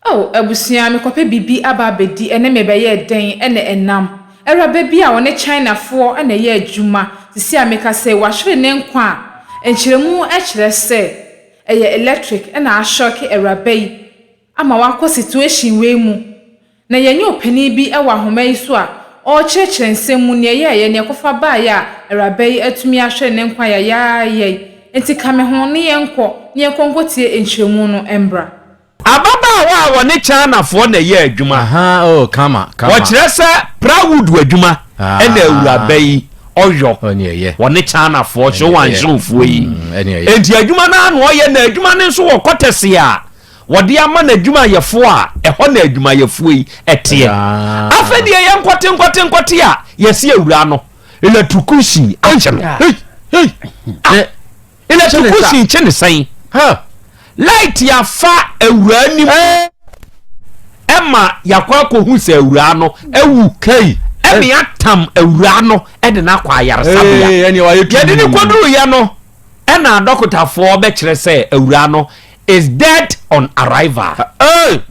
Oh abusua mekɔpɛ biribi aba abɛdi ɛnɛ mebɛyɛɛ dɛn na ɛnam awuraba bi a ɔne Chinafoɔ na ɛyɛ adwuma sisi a meka sɛ wahwere ne nkwa a nkyerɛmu kyerɛ sɛ ɛyɛ electric na ashocke awuraba yi ama wakɔ situation wei mu na yɛnyɛ ɔpanin bi wɔ ahoma yi so a ɔrekyerɛkyerɛ nsɛm mu nea ɛyɛɛyɛ nea ɛkɔfa baeɛ a awuraba yi atumi ahwere ne nkwa yayaaya yi nti ka me ho ne yɛnkɔ ne yɛnkɔ nkɔtie nkyerɛmu no mbra. Ababaawa a wɔne Chinafoɔ na ɛyɛ adwuma. Ahaa oh kama kama. Wɔkyerɛ sɛ prawood adwuma ɛna awuraba yi ɔyɔ. Ɔne ɛyɛ. Wɔne Chinafoɔ Hyewanhyewofoɔ yi. Ɛne ɛyɛ. Enti adwuma no ara na ɔyɛ na adwuma no nso wɔ kɔtɛse a wɔde ama n'adwumayɛfoɔ a ɛhɔ na adwumayɛfoɔ yi ɛteɛ. Afei deɛ yɛ nkɔte nkɔte nkɔte a yɛsi awura no electrocution akye no. Hey hey. Ah. Electrocution kye ne sɛn? Light afa awuraa nim ɛma yakɔ akɔhu sɛ awuraa no awu. Kai. Ɛne atam awuraa no ɛde no akɔ ayaresabea. Yɛde ne kɔduruyɛ no ɛna adɔkotafoɔ bɛkyerɛ sɛ awuraa no is dead on arrival.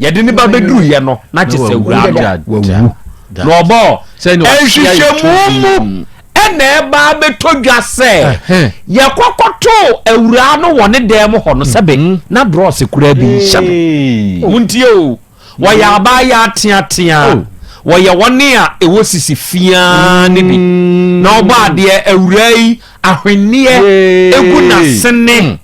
Yɛde ne ba bɛduruyɛ no na kyerɛ sɛ awuraa no wawu. Na ɔbɔ nhwehwɛmu mu Ɛna ɛba abɛtɔ dwa sɛ yɛkɔkɔtoo awuraa no wɔ ne dan mu hɔ no sɛbe mm-hmm. na drɔs koraa bi nhyɛ no. Montie o, wɔyɛ abaayɛ ateatea, oh. wɔyɛ wɔne a ɛwɔ sisi fiaa no bi. Mm. Na ɔbɔ adeɛ awuraa yi ahwenneɛ egu n'asene. Mm.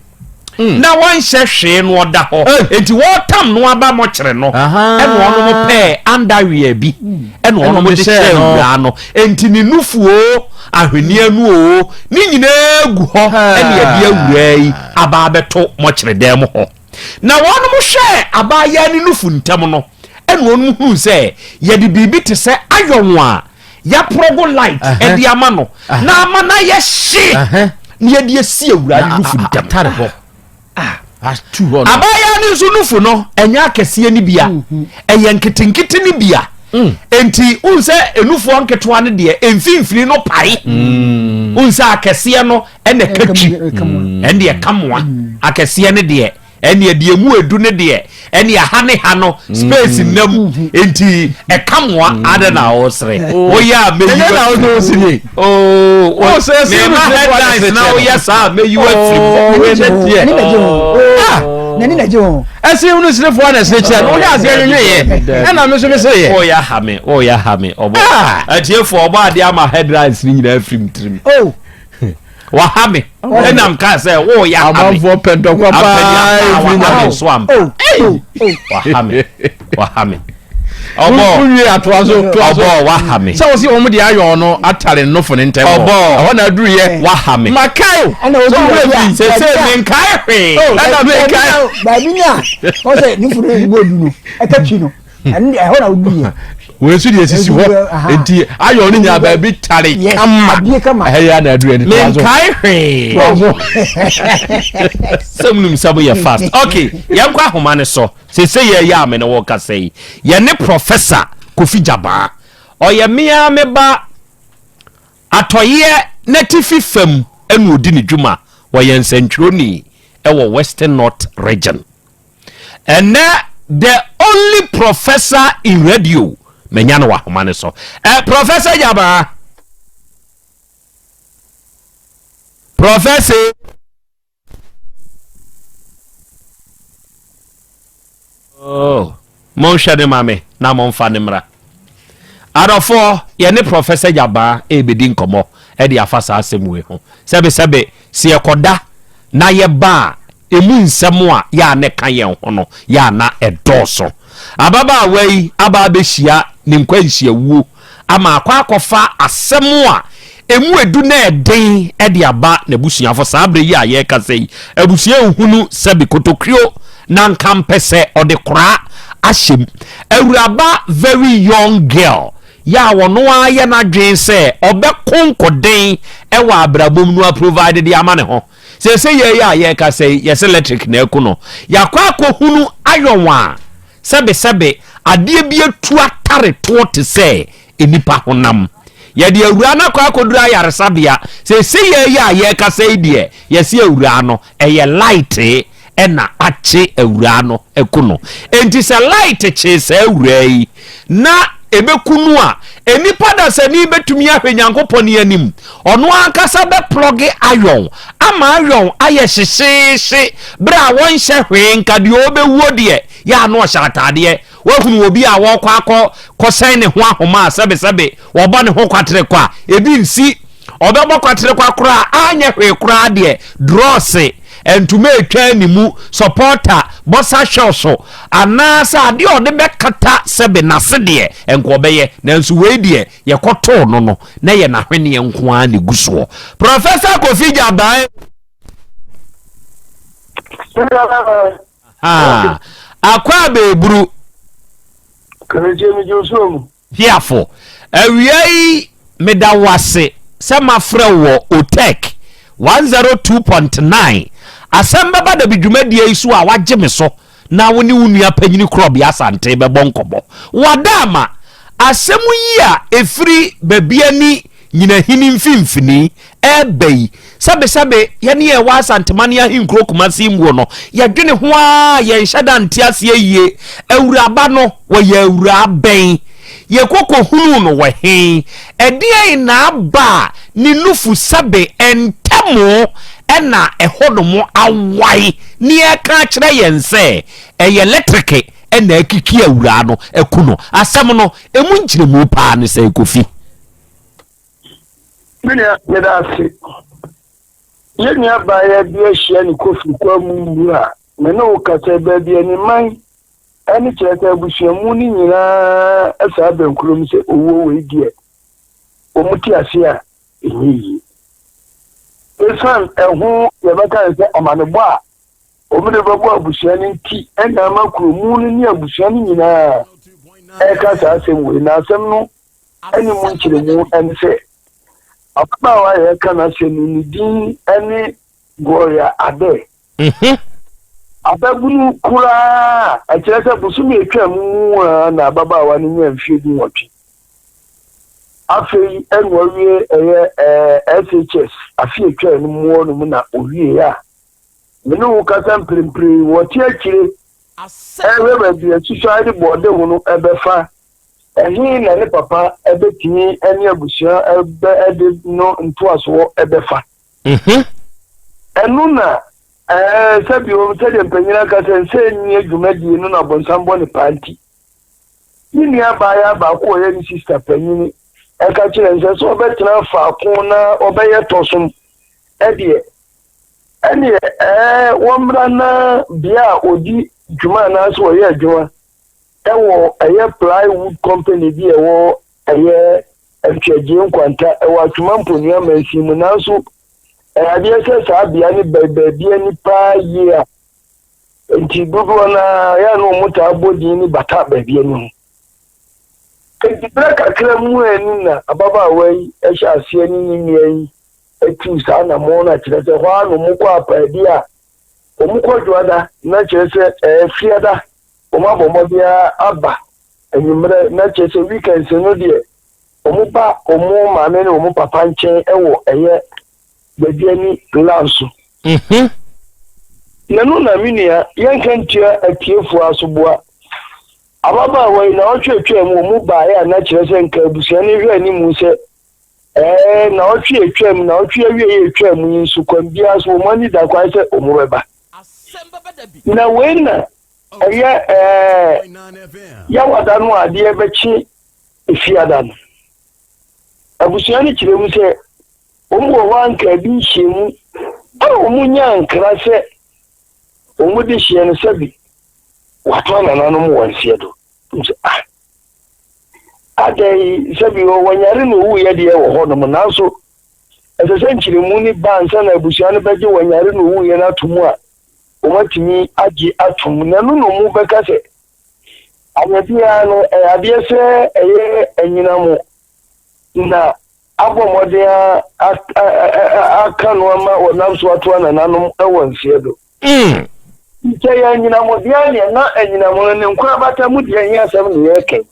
Mm. na wɔnhyɛ hwee no ɔda hɔ enti wɔretam no aba mɔkyere no ɛna ɔnom pɛɛ underwear bi mm. ɛna ɔnom de hyɛ awuraa no enti ne nufuo ahweneɛ no o ne nyinaa gu hɔ ɛna yɛde awuraa yi aba abɛto mɔkyere dan mu hɔ na wɔnom hwɛ abaayewa ne nufu ntam no ɛna wɔnom hunu sɛ yɛde biribi te sɛ ayɔn a yɛaprɔgo light ɛde ama no na ama no ayɛ hye na yɛde asi awura no nufu ntam ah. Abaayewa no nso nufu no ɛnyɛ akɛseɛ no bia mhm. ɛyɛ nketenkete no bia mm. nti wohu sɛ enufoɔ nketewa no deɛ mfimfini no pae mm. wohu sɛ akɛseɛ no ɛna ɛka twi ɛne ɛka mmoa akɛseɛ no deɛ Ɛneɛ deɛ emu edu ne deɛ ɛne aha ne ha no space nna mu nti ɛka moa adɛ na ɔsere woyɛ a mɛyi Ɛnyɛ na ɔsɛ ɔsere. Oo Wo sɛ sɛ mema no sɛ headlines na woyɛ saa a mɛyi wafiri mu. Oh, wei ne teɛ. N'ani na gye ho. Ah. N'ani na gye ho. Ɛsɛ hunu serefoɔ na ɛsere kyerɛ no wohwɛ aseɛ nwenweeɛ ɛna me nso mesereeɛ. Woyɛ aha me woyɛ aha me ɔbɔ Ah. atiefoɔ ɔbɔ adeɛ ama headlines no nyinaa afiri m tirim. Oh. Waha me ɛna mkaa sɛ woyɛ aha me. Amanfoɔ pɛ ntɔkwa paa ɛfiri nyame nso ampa. Oh, oh, oh. Waha me waha me. Ɔbɔ wowie atoa so toa so. Ɔbɔ waha me. Sɛ wɔsi wɔn de ayɔn no atare nnofo ne ntɛm hɔ. Ɔbɔ ɛhɔ na aduru yɛ. Waha me. Makae o. Ɛna obi Sɛ wɔ wɔn bi a. fi. Sese menkae hwee. Ɛna menkae. Baabi ni a wɔsɛ nufo no bɔ du no ɛka twi no. Ɛno deɛ ɛhɔ na wodu yɛ. Wei nso deɛ esisi hɔ nti ayɔ no nya baabi tare kama kama. Ɛhɛ yɛ na aduru ɛni toa so. Menkae hwee. Sɛ mu nim sɛ mo yɛ fast. Okay, yɛn kɔ ahoma no so. Sese yɛ yɛ a me ne wo kasa yi. Yɛ ne Professor Kofi Gyabaa. Ɔyɛ me ara me ba Atɔeɛ n'atifi fam ɛna odi ne dwuma. Ɔyɛ nsɛntwerɛni ɛwɔ Western North Region. Ɛnɛ the only professor in radio manya no wɔ ahoma no so. Eh, Professor Gyabaa. Professor. Oh, monhwɛ ne ma me na momfa ne mmra. Adɔfoɔ, yɛne Professor Gyabaa ɛrebɛdi nkɔmmɔ ɛde afa saa asɛm wei ho. Sɛbesɛbe, sɛ yɛkɔda na yɛba a, emu nsɛm a yɛ a na ɛka yɛn ho no, yɛ a na ɛdɔɔso. Ababaawa yi aba abɛhyia ne nkwanhyiawuo ama akɔ akɔfa asɛm a emu edu na ɛden de aba n'abusuafo. Saa berɛ yi a yɛrekasa yi, abusua nhunu sɛbe kotokuo na nka mpɛ sɛ ɔde koraa ahyɛ mu. Awuraba very young girl yɛ a ɔno ara yɛ n'adwene sɛ ɔbɛko nkoden wɔ abrabɔ mu no aprovide de ama ne ho. Seesei yɛn yi a yɛrekasa yi, yɛse electric na aku no. Yɛakɔ akɔhunu ayɔn a sɛbesɛbe adeɛ bi atu atare toɔ te sɛ nnipa honam. Yɛde awuraa no akɔ akɔduru ayaresabea. Seesei yɛn yi a yɛrekasa yi deɛ, yɛse awuraa no, ɛyɛ light. na akye awuraa no aku no. Enti sɛ light kyee saa awuraa yi na ɛbɛku no a, nnipa dasani bɛtumi ahwɛ Nyankopɔn anim. Ɔno ankasa bɛplɔge iron ama iron ayɛ hyehyeehye berɛ a wɔnhyɛ hwee nka deɛ ɔbɛwuo deɛ yɛ a na ɔhyɛ ataadeɛ. Woahunu obi a wɔrekɔ akɔ kɔsɛn ne ho ahoma a sɛbesɛbe wɔbɔ ne ho kwaterekwa a, ebi nsi. Ɔbɛbɔ kwaterekwa koraa anyɛ hwee koraa deɛ, drɔɔse, ntoma a etwa ne mu, sɔpɔɔta, bɔsa hwɛwso, anaasɛ adeɛ a ɔde bɛkata sɛbe n'ase deɛ, nka ɔbɛyɛ. Nanso wei deɛ, yɛkɔtoo no no, na ɛyɛ n'ahweneɛ nko ara na egu soɔ. Professor Kofi Gyaban. Ahaa. Akɔ abɛɛburu. Kɛnɛkyɛ mi gye so mu. Hiafo, awia yi meda wo ase sɛ mafrɛ wo wɔ OTEC 102.9 Asɛm Bɛba Da Bi dwumadie yi so a woagye me so na wo ne wo nua panyini Korɔbea Asante bɛbɔ nkɔmmɔ. Wadaama, asɛm yi a ɛfiri Babiani Nyinahini mfimfini reba yi, sɛbesɛbe yɛne yɛn wɔ Asantema ne ahenkuro Kumasi mmuo no, yɛdwene ho ara a yɛnhyɛ da nte aseɛ yie. Awuraba no, wɔyɛ awuraa bɛn? Yɛkɔ kɔhunuu no wɔ he? Ɛdeɛn na aba a ne nufu sɛbe ntɛmo na ɛhɔnom awae ne ɛreka akyerɛ yɛn sɛ ɛyɛ lɛtreke na akiki awuraa no aku no? Asɛm no, ɛmu nkyerɛmu paa ne sɛn, Kofi? Me nua, meda ase. Yɛn nua baayewa bi ahyia ne Kofi kwa mu mmu a me ne wo kasa baabi a ne man ne kyerɛ sɛ abusua mu no nyinaa saa bɛnkurom sɛ owuo wei deɛ wɔn te ase a ɛnyɛ yie. Ɛsiane ɛho yɛbɛka ne sɛ amanebɔ a wɔn de bɛbɔ abusua no nti ɛna ama kuromu no ne abusua no nyinaa ɛka saa asɛm wei na asɛm no ne mu nkyerɛmu ne sɛ, ababaawa a yɛreka n'asɛm yi, ne din ne Gloria Adair. Mhm. Ababunu koraa, ɛkyerɛ sɛ bosome a atwa mu mu a na ababaawa no nya mfeɛ 18. Afei ɛna wawie ɛyɛ ɛɛ SHS afe atwa no mu hɔ nom na owie a me ne wo kasa mprempren wɔte akyire ɛhwɛ baabi a susuade bɔɔde ho no ɛbɛfa. Ɛhe na ne papa bɛtumi ne abusua bɛ de no ntoasoɔ bɛfa? Ɛno na ɛɛ sɛbi sɛdeɛ mpanyin aka sɛ nsɛ nni dwumadie no na bonsam bɔ ne paa nti. Ne nua abaayewa baako a ɔyɛ ne sista panyini ɛka kyerɛ no sɛ sɛ ɔbɛtena faako na ɔbɛyɛ tɔsom ɛdeɛ ɛneɛ ɛɛ wɔmmra na bea a ɔdi dwuma anaasɛ ɔyɛ adwuma ɛwɔ ɛyɛ plywood company bi a ɛwɔ ɛyɛ Ntwɛgye Nkwanta ɛwɔ Atwoma Mponua mansin mu nanso ɛyɛ adeɛ sɛ saa bea no bɛn baabi ani paa yie a nti dodoɔ no ara yɛ a na wɔn taa bɔ din ne bata baabi ani ho. Nti berɛ kakra mu ani na ababaawa yi hyɛ aseɛ ne ne nua yi tuu saa anammɔn no a kyerɛ sɛ hɔ ara na wɔkɔ apaadi a wɔkɔ dwoada na kyerɛ sɛ ɛyɛ fiada Wɔn abɔ mmɔden ara aba anwummerɛ na kyerɛ sɛ weekends no deɛ wɔn ba wɔn maame ne wɔn papa nkyɛn wɔ ɛyɛ Baduani land so. Mhm. Na no na me nua yɛnka ntua atiefoɔ asoboa. Ababaawa yi na ɔtwe atwaa mu wɔn baeɛ a na kyerɛ sɛ nka abusua no hwɛ anim sɛ ɛɛ na ɔtwe atwaa mu na ɔtwe awie atwaa mu yi nso kwan biara so wɔn ani da kwan sɛ wɔn bɛba. Na wei na ɛyɛ ɛɛ Yawada no a adeɛ bɛkye Efiada no. Abusua no kyerɛ mu sɛ wɔn wɔ hɔ anka bi nhyiamu a wɔn nya nkra sɛ wɔn de hyeɛ no sɛbi wɔato anananom wɔ nseɛ do. Nso ah adɛn sɛbi wɔnyare na owuiɛ deɛ wɔ hɔnom nanso ɛsɛ sɛ nkyerɛmu no ba ansa na abusua no bɛgye wɔn yare na owuiɛ no ato mu a wɔatumi agye atom. Na ɛno na wɔbɛka sɛ anyɛ biara no ɛyɛ adeɛ sɛ ɛyɛ anyinam na abɔ mmɔden aka no ama wɔnam so ato anananom wɔ nseɛ do. Mm. Nkyɛ yɛ anyinam deɛ neɛ na anyinam no ne nkorabata mu deɛ he asɛm ne yɛreka yi.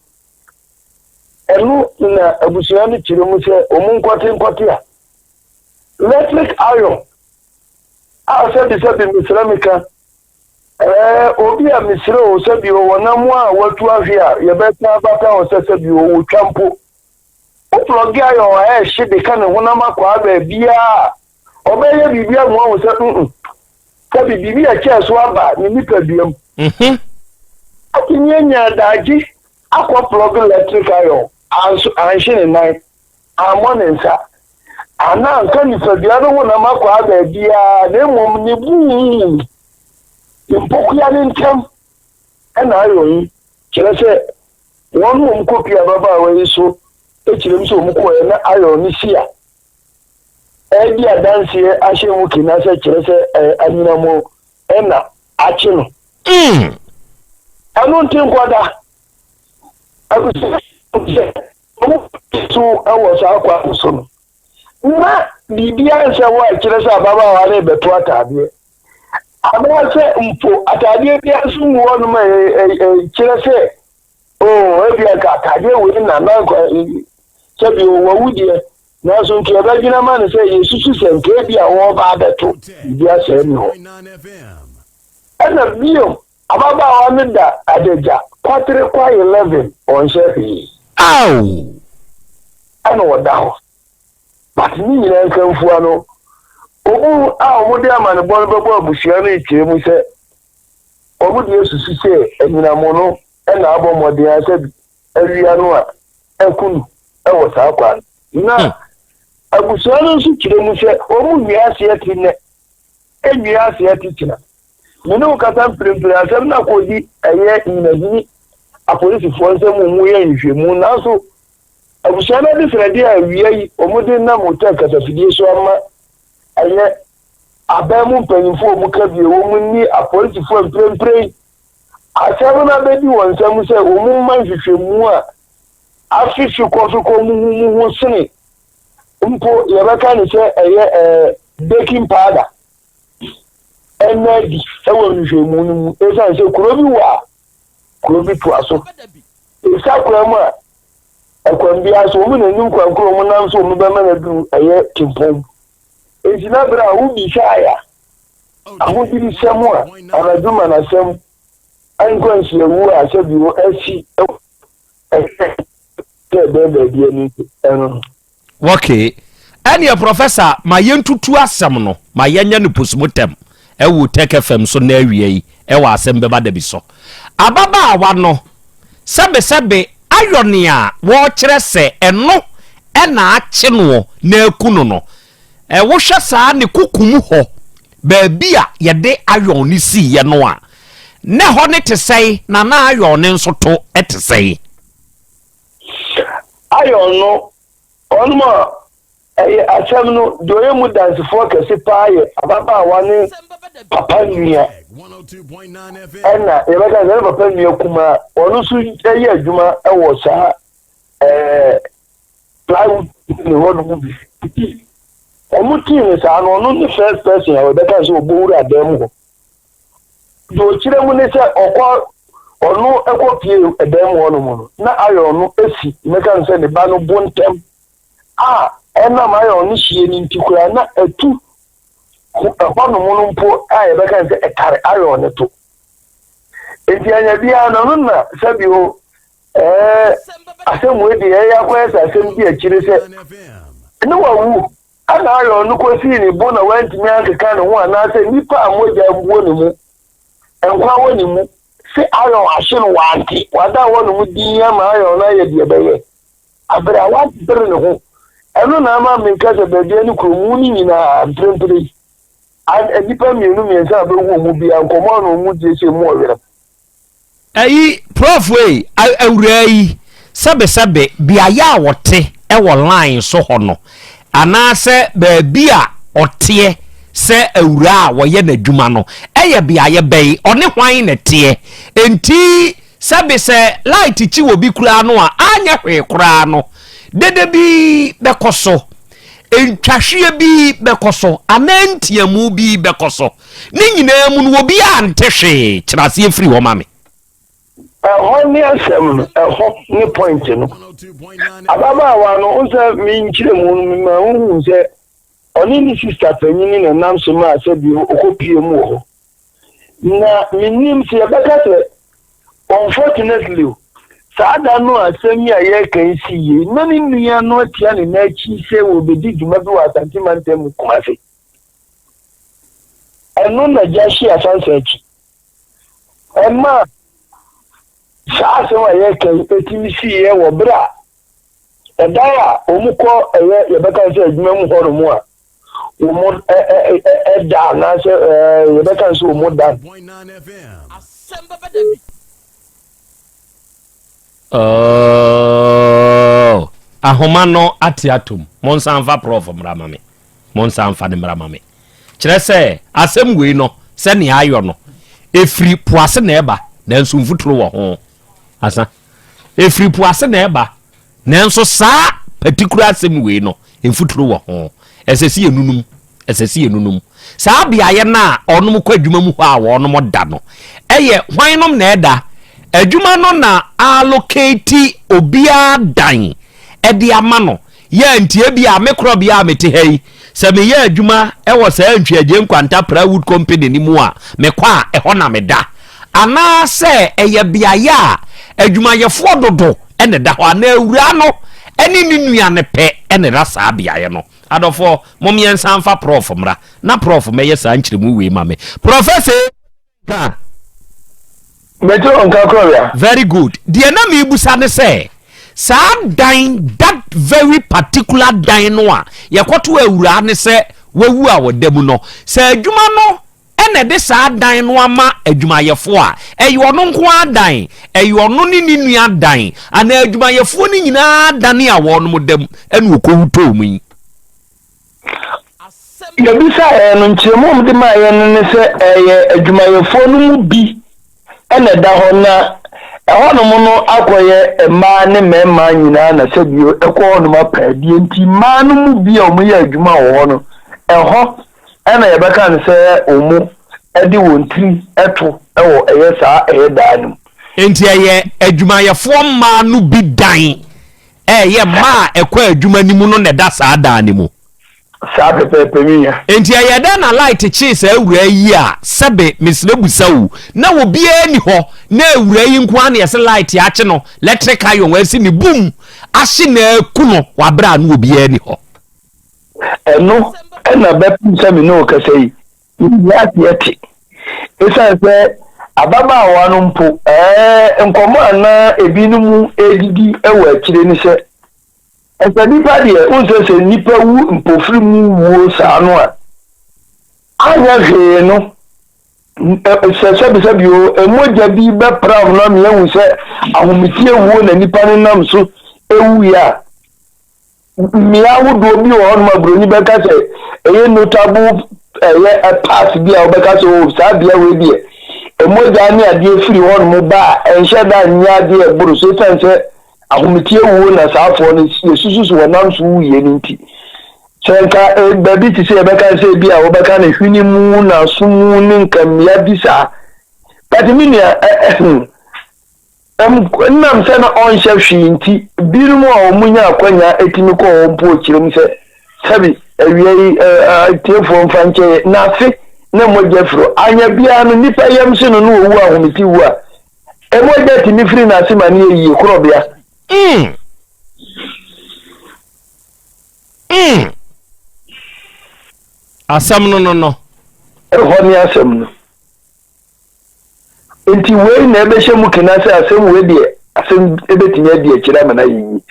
Ɛno na abusua no kyerɛ mu sɛ wɔn nkɔte nkɔte a electric iron a sɛbisɛbi mesrɛ meka. Ɛɛ, obi a mesrɛ o, sɛbi o, wɔnam a watu ahwe a, yɛbɛka abata hɔ sɛ sɛbi o, wɔtwa mpo. Wo plɔge ayɔ a ɛhye de ka ne honam akwaa baabiara a, ɔbɛyɛ biribi ama wahu sɛ mm, sɛbi biribi a ɛkyɛɛ so aba ne nipadua mu. Atumi anya adagye akɔ plɔge electric iron, anso anhye ne nan, ammɔ ne nsa, anaa anka nipadua no honam akwaa baabiara, na mmom ne buu mu ne mpokua no ntam na iron yi, kyerɛ sɛ wɔn a wɔkɔpie ababaawa yi so kyerɛ mu sɛ wɔkɔɛ na iron no si a ɛredi adanseɛ ahyɛ mu kena sɛ kyerɛ sɛ anyinam na akye no. Ɛno nti nkwadaa abusua sɛ wɔn so wɔ saa kwan so no, na biribiara nsɛ hɔ a ɛkyerɛ sɛ ababaawa no rebɛto ataadeɛ anaasɛ mpo ataadeɛ biara nso ngu hɔnom a ɛkyerɛ sɛ oo ebi anka ataadeɛ wei na na nka sɛbi wawu deɛ, nanso nka yɛbɛdwene ama no sɛ yɛsusu sɛ nka ebi a wɔreba abɛto biribi asɛe ni hɔ. Ɛna bio, ababaawa no da adagya kwatere kwa 11, ɔnhyɛ hwee. Ao! Ɛna ɔda hɔ. But ne nyinaa nkamfua no, obu a wɔde amanebɔ no bɛbɔ abusua no rekyerɛ mu sɛ wɔn deɛ susu sɛ anyinam no na abɔ mmɔden ara sɛ awia no a aku no wɔ saa kwan no. Na abusua no nso kyerɛ mu sɛ wɔn nwie aseɛ te nnɛ, nwie aseɛ te kyena. Me ne wo kasa mprempren, asɛm no akɔdi ɛyɛ nyinahini apolisifoɔ nsam, wɔn yɛ nhwehwɛmu, nanso abusua no adesrɛdeɛ a awia yi wɔde nam hotel kasafidie so ama ɛyɛ aban mu mpanyinfoɔ a wɔka bi a wɔn ni apolisifoɔ mprempren asɛm no abɛdi wɔn nsam sɛ wɔn mma nhwehwɛmu a afe fikɔfikɔ muhumuhu sene mpo yɛbɛka ne sɛ ɛyɛ ɛɛ baking powder ɛna adi wɔ nhwehwɛmu no mu. Esiane sɛ kuro bi wɔ a, kuro bi toa so. Esa kwan mu a, ɛkwan biara so wɔn na anim kwan koro wɔn nam so wɔn bɛma no aduru ɛyɛ tempɔn. Enti na bere a wobisae a, ahodwirisɛm a anadwo manasɛm nkwanhyiawu a sɛbi asi wɔ ɛsɛ sɛ ɛbɛn baabi ani ɛno no. Okay. Ɛneɛ Professor ma yɛntutu asɛm no, ma yɛnyɛ no postmortem ɛwɔ Tech FM so nnɛ awia yi ɛwɔ asɛm bɛba da bi so. Ababaawa no sɛbesɛbe ayɔ nea wɔkyerɛ sɛ ɛno ɛna akye noɔ na aku no no. Wohwɛ saa ne koko mu hɔ baabi a yɛde iron no siiɛ no a, na ɛhɔ no te sɛn na na iron no nso to te sɛn? Iron no, ɔnom a ɛyɛ asɛm no, deɛ ɔyɛ mu dansefoɔ kɛse paa yɛ ababaawa ne papa nua. Ɛna yɛbɛka sɛ ne papa nua kumaa, ɔno nso yɛ adwuma wɔ saa ɛɛ plywood ne hɔ nom bi. Wɔn tii no saa no, ɔno ne first person a wɔbɛka sɛ ɔbɔ wura dan mu hɔ. Deɛ ɔkyerɛ mu ne sɛ ɔkɔ ɔno ɛkɔ pie dan mu hɔnom no, na iron no esi mɛka no sɛ ne ba no bo ntɛm a ɛnam iron no hyie no nti koraa na ɛtu ɛhɔnom no mpo a yɛbɛka no sɛ ɛtare iron no to. Nti anya biara no no na sɛbio ɛɛ asɛm wei deɛ ɛyɛ akɔyɛ sɛ asɛm di akyire sɛ ne wawu Ɛnna Aaron no kosii ne bo na wantumi ankeka ne ho anaasɛ nnipa a mogya mbuo ne mu, nkwa wɔ ne mu, se Aaron ahye no wante, wada hɔnom dinn ama Aaron no ayɛ deɛ ɛbɛyɛ, bere a wabere ne ho. Ɛno na ama meka sɛ baabiara ne kurom mu no nyinaa mprempren yi, nnipa mmienu mmiɛnsa a bɛhu wɔn mu biara nkɔmmɔ a na wɔn die sɛ emu ɔwerɛm. Ayi prof ei, awuraa yi, sɛbesɛbe, beaeɛ a ɔte wɔ line so hɔ no, anaasɛ baabi a ɔteɛ sɛ awuraa a wɔyɛ n'adwuma no, ɛyɛ beaeɛ bɛn? Ɔne hwan na ɛteɛ? Enti sɛbe sɛ light kyi wɔ bi koraa no a, anyɛ hwee koraa no, dede bi bɛkɔ so, ntwahweɛ bi bɛkɔ so, anaa nteamu bi bɛkɔ so. Ne nyinaa mu no, obiara nte hwee. Kyerɛ aseɛ firi hɔ ma me. Ɛhɔ ne asɛm no, ɛhɔ ne point no. Ababaawa no, wo sɛ me nkyerɛmu no, mema wohu sɛ ɔne ne sista panyin na ɛnam so maa sɛ bio ɔkɔpie mu wɔ hɔ. Na mennim sɛ yɛbɛka sɛ unfortunately o, saa da no a asɛm yi a yɛreka yi sii yi, na ne nua no atia ne nan akyi sɛ wɔbɛdi dwuma bi wɔ Asante mantam mu, Kumasi. Ɛno na gya hyee Asansa akyi. Ɛmaa saa asɛm a yɛreka yi ɛtumi siiɛ wɔ berɛ a ɛdan a wɔkɔ ɛyɛ yɛbɛka sɛ adwuma mu hɔnom a wɔn ɛda anaasɛ yɛbɛka sɛ wɔn da. Oh, ahoma no ate atom. Monsan mfa prɔf mmra ma me. Monsan mfa no mmra ma me. Kyerɛ sɛ, asɛm wei no, sɛnea ayɔ no, ɛfiri po ase na ɛba, nanso mfuturo wɔ ho. Asa. Ɛfiri po ase na ɛba, nanso saa patikura asɛm wei no, mfuturo wɔ ho. Ɛsɛ sɛ yɛnunum. Ɛsɛ sɛ yɛnunum. Saa beaeɛ no a wɔnom kɔ adwuma mu hɔ a wɔnom da no, ɛyɛ hwan nom na ɛda? Adwuma no na allocate obiara dan de ama no. Yɛ nti ebia me korɔbea a mete ha yi, sɛ meyɛ adwuma wɔ saa Ntwiagye Nkwanta Plywood Company no mu a, mekɔ a, ɛhɔ na meda. Anaasɛ ɛyɛ beaeɛ a adwumayɛfoɔ dodo na ɛda hɔ, anaa awuraa no ne ne nua no pɛ na ɛda saa beaeɛ no. Adɔfoɔ, mom yɛnsan mfa Prɔf mmra, na Prɔf mmɛyɛ saa nkyerɛmu wei ma me. Prɔfɛsɛ ka. Mete wo nka Gloria. Very good. Deɛ na mebusa ne sɛ, saa dan, that very particular dan no a yɛkɔto awuraa ne sɛ wawu a ɔda mu no, sɛ adwuma no na ɛde saa dan no ama adwumayɛfoɔ a, ɛyɛ ɔno nko ara dan, ɛyɛ ɔno ne ne nua dan, anaa adwumayɛfoɔ no nyinaa dan a wɔnom da mu na ɔkɔwu tɔɔ mu yi? Yɛbisaeɛ no, nkyerɛmu a wɔde maa yɛn no ne sɛ ɛyɛ adwumayɛfoɔ no mu bi na ɛda hɔ na ɛhɔnom no akɔyɛ mmaa ne mmarima nyinaa na sɛbio ɛkɔ hɔnom apaadie nti mmaa no mu bi a wɔyɛ adwuma wɔ hɔ no ɛhɔ ɛna yɛbɛka no sɛ wɔn de wɔn tiri to wɔ ɛyɛ saa ɛyɛ daa no mu. Enti ɛyɛ adwumayɛfoɔ mmaa no bi dan ɛyɛ mmaa a ɛkɔ adwuma no mu no na ɛda saa dan no mu. Saa pɛpɛɛpɛ me nua. Enti ɛyɛ dɛn na light kyee saa awuraa yi a sɛbe mesrɛ busa o na obiara nni hɔ na awuraa yi nko ara na yɛse light akye no lectric iron asi ne bum ahye na aku no wɔ aberɛ a na obiara nni hɔ. Ɛno na bɛpem sɛ me ne wo kasa yi, menni aseɛ te. Esiane sɛ ababaawa no mpo, ɛɛ, nkɔmmɔ a na ebinom redidi wɔ akyire ne sɛ, Ɛsɛ nnipa deɛ, wohu sɛ sɛ nnipa wu mpofirim wuo saa no a, anyɛ hwee no, sɛ sɛbisɛbi o, mogya bi bɛpram no ama yɛahu sɛ ahometeɛ wuo na nnipa no nam so wuiɛ a, mmea ahodoɔ bi wɔ hɔnom a buroni bɛka sɛ ɛyɛ notable ɛyɛ part bi a wɔbɛka sɛ o saa bea wei deɛ mogya ne adeɛ firi hɔnom ba a ɛnhyɛ da nyɛ adeɛ ɛboro so ɛsiane sɛ ahometeɛ wuo na saa afoɔ no yɛsusu so wɔnam so wuiɛ no nti sɛ nka baabi te sɛ yɛbɛka sɛ bi a wɔbɛka no hwene mu na aso mu ne nka mmea bi saa but me nua Ɛnam sɛ na ɔnhyɛ hwee nti, binom a wɔnya akwanya tumi kɔ hɔ mpo kyerɛ mu sɛ, Sɛbi, awia yi, atiefoɔ mfa nkyɛ yɛn, n'afe na mogya firi hɔ. Anya biara no, nnipa yam hye no na ɔwu ahomete wu a, mogya tumi firi n'ase ma no yɛ yie korɔbea. Mm. Mm. Asɛm no no no. Ɛhɔ ne asɛm no. Enti wei na ɛbɛhyɛ mu kena sɛ asɛm wei deɛ asɛm ɛbɛtumi adi akyire ama no ayɛ yie.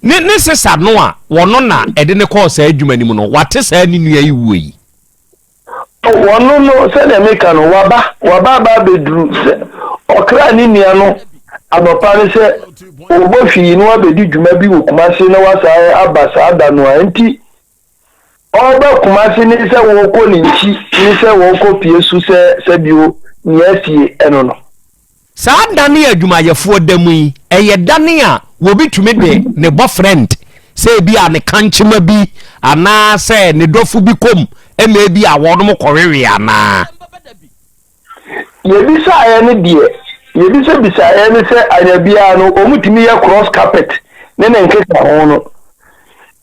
Ne ne sesa no a wɔno na ɛde no kɔɔ saa adwuma no mu no, wate saa ne nua yi wuo yi. Wɔno no, sɛdeɛ meka no, waba, waba aba abɛduru sɛ ɔkraa ne nua no anɔpa no sɛ ɔbɔ hwii na wabɛdi dwuma bi wɔ Kumasi na wasan aba saa da no a, enti Ɔreba Kumasi ne sɛ wɔrekɔ ne nkyi ne sɛ wɔrekɔ pie so sɛ sɛbio nea asie ɛno no. Saa dane a adwumayɛfoɔ da mu yi, ɛyɛ dane a wɔbi tumi de ne bɔfrɛnd, sɛ ebi a ne kankyema bi anaa sɛ ne dɔfo bi kɔ mu ma ebi a wɔnom kɔwewe anaa? Yɛbisaeɛ no deɛ, yɛbisabisaeɛ ne sɛ anya biara no wɔtumi yɛ cross carpet ne ne nkekaho no.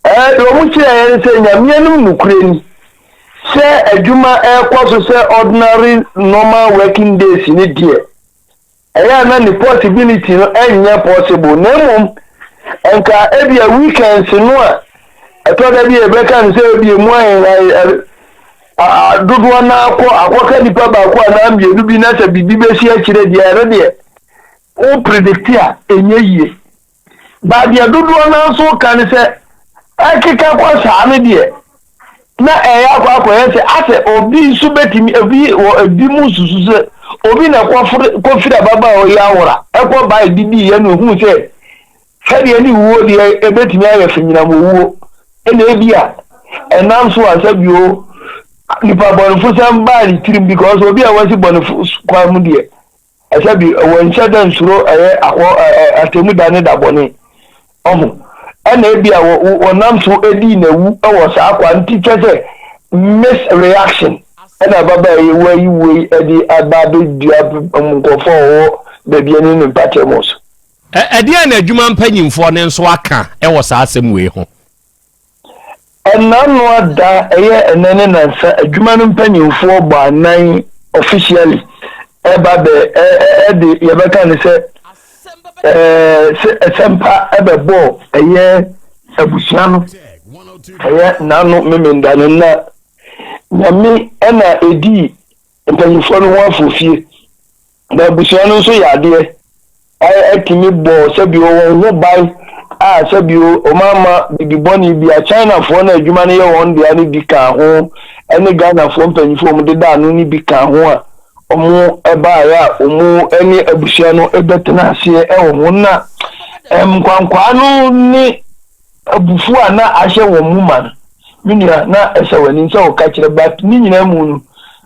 Ɛɛ deɛ wɔn kyerɛeɛ ne sɛ Nyame anim nokorɛ ni. Sɛ adwuma ɛrekɔ so sɛ ordinary normal working days no deɛ, ɛyɛ a na ne possibility no ɛnyɛ possible na mmom nka ebia weekends no a ɛtɔ da bi a yɛbɛka no sɛ ebia emu ayɛ dodoɔ no akɔ akɔka nipa baako anaa mmienu bi na sɛ biribi bɛsi akyire deɛ ɛno deɛ wo predict a ɛnyɛ yie. But deɛ dodoɔ no ara nso ka ne sɛ ɛkeka kɔ saa no deɛ na ɛyɛ akɔ akɔyɛ sɛ asɛ obi nso bɛtumi obi wɔ ebi mu susu sɛ obi na ɛkɔfiri kɔfiri ababaawa yi awora ɛkɔ baa didi yɛ no ehuu sɛ sɛdeɛ ne wuo deɛ ɛbɛtumi ayɛ fenyinam owuo ɛna ebi a ɛnam so ansa bio nipa bɔnefo sɛm baa ne tirim because obi a wasi bɔnefo kwan mu deɛ Ɛsɛ bi wɔnhyɛ da nsuro ɛyɛ akɔ ɛ atemu da ne da bɔne. Ɔho. Ɛna ebi a wɔnam so edii n'awu wɔ saa kwa nti kyɛ sɛ miss reaction ɛna ababaa yi wayi wei ɛde aba abɛdua nkurɔfoɔ a wɔwɔ baabi ɛne ne mpatamu so. Ɛdeɛn na adwuma mpanyimfoɔ no nso aka wɔ saa asɛm wei ho? Ɛnna no ada ɛyɛ ɛnɛ ne nansa adwuma no mpanyinfoɔ bɔ anan officially ɛba bɛ ɛde yɛbɛka ne sɛ ɛɛ sɛ ɛsɛmpa ɛbɛbɔ ɛyɛ abusua no ɛyɛ nano memenda no na nyame ɛna ɛdii mpanyinfoɔ no ho afofie. Na abusua no nso yɛ adeɛ atumi bɔ sɛbio wɔn ho ban a sɛbio wɔn ama bibi bɔne bi a Chinafoɔ no adwuma no yɛ wɔn dea no bi ka ho ɛne Ghanafoɔ mpanyinfoɔ wɔn deda ano no bi ka ho a wɔn ɛbaeɛ a wɔn ɛne abusua no ɛbɛtena aseɛ ɛwɔ ho na nkwankwaa no ne abufuo a na ahyɛ wɔn mu ma no me nua na ɛsɛ wɔn ani sɛ wɔka kyerɛ but ne nyinaa mu no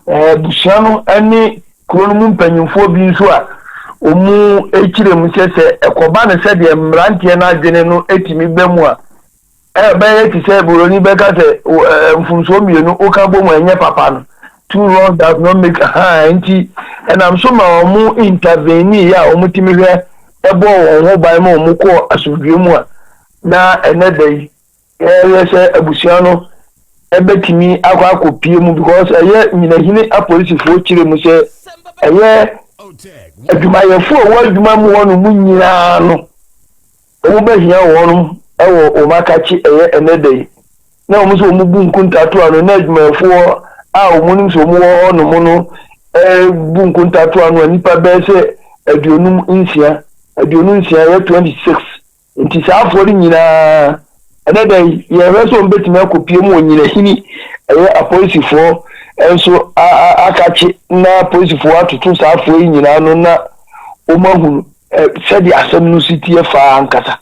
abusua no ɛne Kuro no mu mpanimfoɔ bi nso a wɔkyerɛ mu sɛ sɛ ɛkɔba no sɛdeɛ mmeranteɛ no adwene no tumi ba mu a, ɛbɛyɛ te sɛ buroni bɛka sɛ mfomsoɔ mmienu woka bɔ mu a ɛnyɛ papa no. Two wrongs does not make a ha nti ɛnam so ma wɔn intervene yɛ a wɔtumi hwɛ ɛbɔɔ wɔn ho ban ma wɔn kɔɔ asomdwoeɛ mu a na ɛnɛ da yi Yɛhwɛ sɛ abusua no bɛtumi akɔ akɔpie mu because ɛyɛ nyinahini apolisifoɔ kyerɛ mu sɛ ɛyɛ adwumayɛfoɔ a ɛwɔ adwuma mu hɔ no mu nyinaa no wɔn bɛhia wɔn wɔ wɔn akakye ɛyɛ ɛnɛ da yi na wɔn nso wɔn bu nkuntatoa no na adwumayɛfoɔ a wɔn nim sɛ wɔn wɔ hɔ nom no bu nkuntatoa no a nipa bɛyɛ sɛ 56 56 yɛ 26 Enti saa afoɔ no nyinaa, ɛnɛ da yi, yɛhwɛ sɛ wɔbɛtumi akɔpie mu wɔ nyinahini, ɛyɛ apolisifoɔ nso akakye na apolisifoɔ atoto saa afoɔ yi nyinaa no na wɔahunu sɛdeɛ asɛm no si teɛ faa ankasa.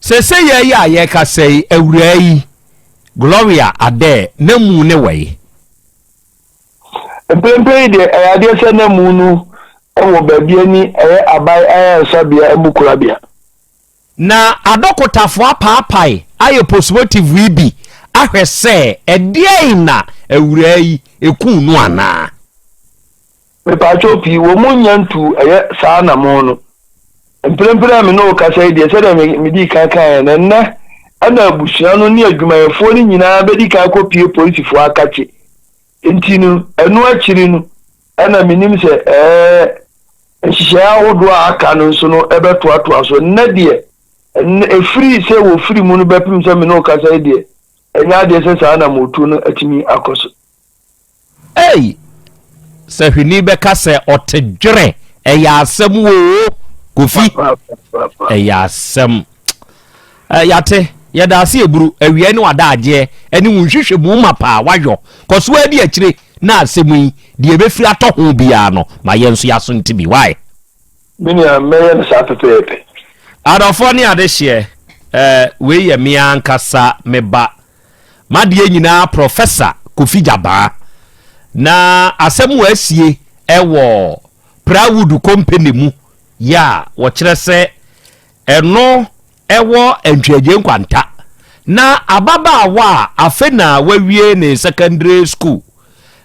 Seesei yi a yɛrekasa yi, awuraa yi, Gloria Adair, n'amu ne wɔ yi? Mprempren yi deɛ, ɛyɛ adeɛ sɛ na mu no wɔ baabi ani ɛyɛ aban ayaresabea mu korabea. Na adɔkotafoɔ apaapae ayɛ postmotive yi bi ahwɛ sɛ ɛdeɛn na awuraa yi ɛkuu no anaa. Mepaakyɛw pii, wɔn nnya ntuu ɛyɛ saa anamɔn no. Mprempren a me ne wo kasa yi deɛ, sɛdeɛ me medii kan kaeɛ no, ɛnnɛ na abusua no ne adwumayɛfoɔ no nyinaa bɛdi kan akɔpue polisifoɔ akakye. Enti no, ɛno akyiri no na menim sɛ ɛɛ nhyehyɛeɛ ahodoɔ a aka no nso no bɛtoatoa so. Nnɛ deɛ, ɛnnɛ, ɛfiri sɛ wɔfiri mu no bɛpem sɛ me ne wo kasa yi deɛ, ɛnyɛ adeɛ sɛ saa anammɔntuo no atumi akɔ so. Ei! Sahwini bɛka sɛ ɔte dwerɛ, ɛyɛ asɛm oo, Kofi, ɛyɛ asɛm. Eh, yɛate, yɛda ase eburu, awia ne w'adagyeɛ, ɛne wo nhwehwɛmu mapa a wayɔ. Kɔ so ara di akyire na asɛm yi, deɛ ɛbɛfiri atɔ ho biara no, ma yɛn nso yɛaso nte bi. Why? Me nua, mɛyɛ no saa pɛpɛɛpɛ. Adɔfoɔ ne adehyeɛ, eh, wei yɛ me ankasa me ba. M'adeɛ nyinaa Professor Kofi Gyabaa. Na asɛm wɔ asie wɔ Prawood Company mu yɛ a wɔkyerɛ sɛ ɛno ɛwɔ Antwiagye Nkwanta. Na ababaawa a afe na wawie ne secondary school,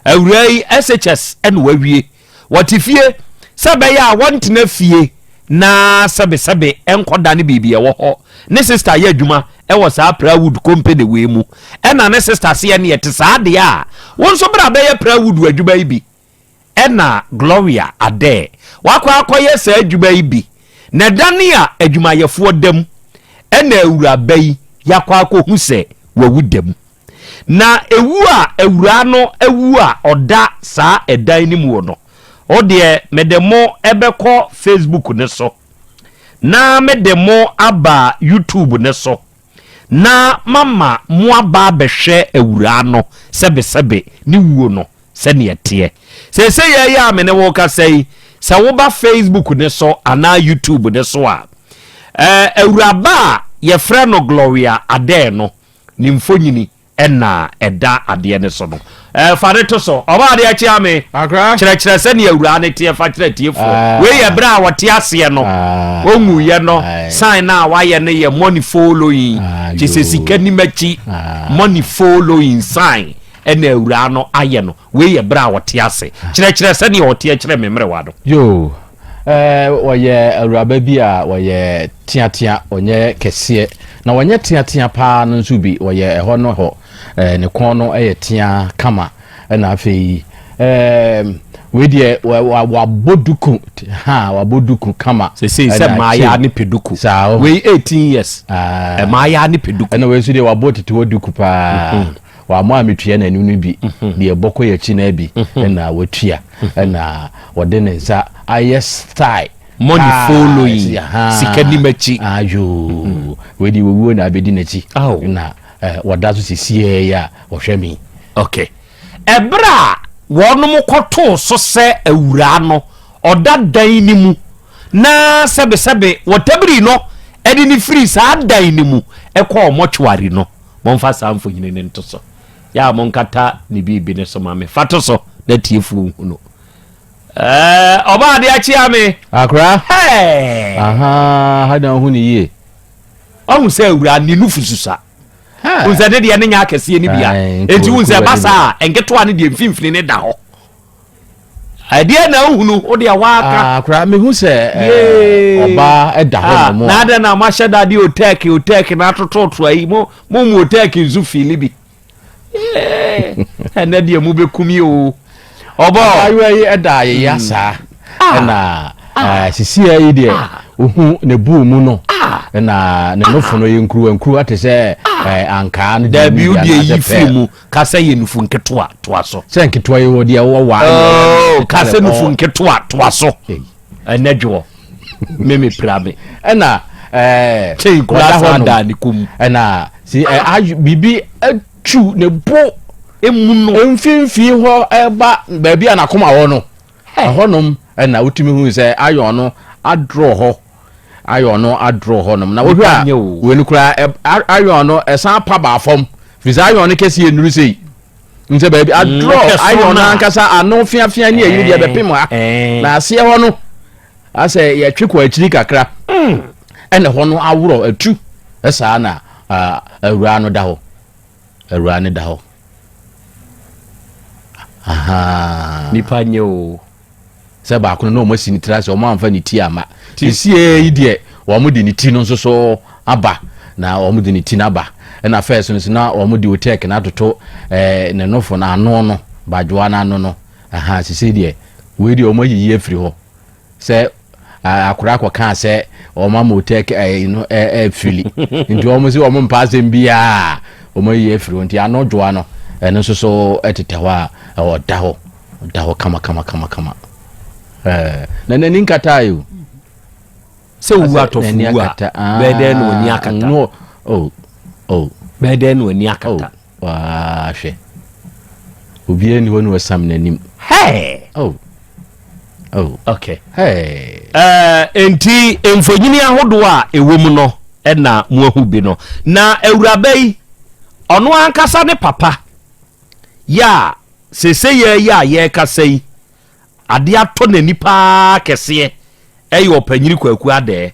awuraa yi SHS na wawie. Wɔte fie sɛ ɛbɛyɛ a wɔntena fie na sɛbesɛbe nkɔdane biribi ɛwɔ hɔ. Ne sista yɛ adwuma wɔ saa Prawood company wei mu. Ɛna ne sister se ɛneɛ te saa deɛ a, wo nso bra bɛyɛ Prawood adwuma yi bi. Ɛna Gloria Adair wakɔ akɔyɛ saa adwuma yi bi. Na ɛdane a adwumayɛfoɔ da mu, ɛna awuraba yi yakɔ akɔhu sɛ wawu da mu. Na ewu a awuraa no awu a ɔda saa ɛdan no mu no, wo deɛ mede mo bɛkɔ Facebook no so, na mede mo aba YouTube no so, na mama mo aba abɛhwɛ awuraa no sɛbesɛbe ne wuo no sɛdeɛ ɛteɛ. Seesei yɛ a me ne wo kasa yi, sɛ woba Facebook no so anaa YouTube no so a, awuraba a yɛfrɛ no Gloria Adair no, Ne mfonyini na ɛda adeɛ no so no. Fa no to so. Ɔba adeɛ kyea me. Kyerɛkyerɛ sɛdeɛ awuraa no teɛ fa kyerɛ atiefoɔ. Wei yɛ berɛ a wɔte aseɛ no. Ɔnwuiɛ no, sign no a wayɛ no yɛ money following. Kyerɛ sɛ sika nim akyi. Money following sign ɛna awuraa no ayɛ no. Wei yɛ berɛ a ɔte ase. Kyerɛkyerɛ sɛdeɛ ɔteɛ kyerɛ me mmerewa no. Yoo, eh, wɔyɛ awuraba bi a wɔyɛ teatea, wɔnyɛ kɛseɛ, na wɔnyɛ teatea paa no nso bi, wɔyɛ ɛhɔ no hɔ, eh, ne kɔn no yɛ tea kama, ɛna afei, eh, wei deɛ wabɔ duku, ha, wabɔ duku kama. Sesei sɛ mmaayaa ne pɛ duku. Saa, Wei 18 years, ah, mmaayaa ne pɛ duku. Ɛna wei nso deɛ wabɔ tete hɔ duku paa. Mm -hmm. Wammɔ a metua n'anim no bi, deɛ ɛbɔ kɔ yɛn akyi no bi na watua, ɛna ɔde ne nsa ayɛ style. Money following, sika nim akyi. Ayoo, wei deɛ wɔwuo na abɛdi n'akyi, na wɔda so sisiɛ yi a wɔhwɛ me. Okay. Ɛberɛ a wɔnom kɔtoo so sɛ awuraa no ɔda dan no mu na sɛbesɛbe wɔtabirii no de no firii saa dan no mu kɔɔ mortuary no, Momfa saa mfonini no nto so. Yɛ a monkata ne biribi no so ma me. Fa to so na tiefoɔ nhu no. Ɛɛ, ɔbaa adeɛ akyea me. Akora. Hɛɛ. Aha, ha na ɔhu ne yie. Ɔhu sɛ awura ne nufu susa. Hu sɛ ne deɛ ne nyɛ akɛseɛ no bia. Enti hu sɛ ɛba saa a, nketewa no deɛ mfimfini ne da hɔ. Ɛdeɛ na wohunu, wo deɛ woaka. Ah, koraa mehu sɛ eh, ɔbaa ɛda hɔ ah, nom. Na adɛn na moahyɛ da de otɛk otɛk na atototo ayi mo mo mu otɛk nso fiili bi. Ɛnɛ deɛ mobɛkum yi o. Ɔbɔ. Abaayewa yi ɛda ayeya hmm. saa. Ah. Ɛna ah. eh, sisia yi deɛ ohu ne buu mu no. Ɛna ne nofo no yɛ nkuruwa nkuruwa te sɛ eh, ankaa no. Dabi wo deɛ yi firi mu. Ka sɛ yɛ nufu nketewa toa so. Sɛ nketewa yi wɔ deɛ wɔ waa. Oh, ka sɛ nufu nketewa toa so. Ɛnɛ dwoɔ me me pira me. Ɛna ɛɛ. Kyɛn kura saa daa ne kɔn mu. Ɛna si ɛ ayi biribi atu ne bo. Emu no. Mfimfini hɔ ɛba baabi a n'akoma wɔ no. Ɛhɔnom ɛna wotumi hu sɛ ayɔn no adorɔ hɔ. Iron no adorɔ hɔnom na wohwɛ a wei no koraa iron no ɛsan pa baa fam firi sɛ iron no kɛseɛ nnuru sei nsɛ baabi mm, adorɔ iron no ankasa ano feafea ne ayi deɛ bɛpem ha na aseɛ hɔ no asɛ yɛtwe kɔ akyiri kakra mm. ɛna hɔ no aworɔ atu ɛsaa na awuraa no da hɔ awuraa no da hɔ nipa nyɛ o Sɛ baako no na wɔn asi ne tiri ase, wɔn amfa ne ti amma. Sesie yi deɛ wɔn de ne ti no nso so aba, na wɔn de ne ti no aba. Ɛna fɛs no nso na wɔn de otɛk no atoto ɛɛ ne nofo no ano no, badwoa no ano no. Aha, sesie deɛ wei deɛ wɔn ayiyi afiri hɔ. Sɛ akora akɔkaa sɛ wɔn ama otɛk ɛɛ no ɛɛ ɛfili. Nti wɔn sɛ wɔn mpa asɛm biara, wɔn ayiyi afiri hɔ. Nti ano dwoa no ɛno nso so ɛtetɛ hɔ a ɔda hɔ. Ɔda hɔ kama kama kama kama. Ɛɛ na n'ani nkata yi o. Sɛ owu atɔfo wu a bɛyɛ dɛn na w'ani akata? No oh oh. Bɛyɛ dɛn na w'ani akata? Oh waa hwɛ. Obiara ni hɔ na wasam n'anim. Hey! Oh. Oh. Okay. Hey. Uh, enti mfonyini ahodoɔ a ɛwɔ mu no ɛna mo ahu bi no. Na awuraba yi ɔno ankasa ne papa yɛ a Seesei yi a yɛrekasa yi, adeɛ atɔ n'ani pa ara kɛseɛ yɛ Ɔpanyini Kwaku Adɛɛ.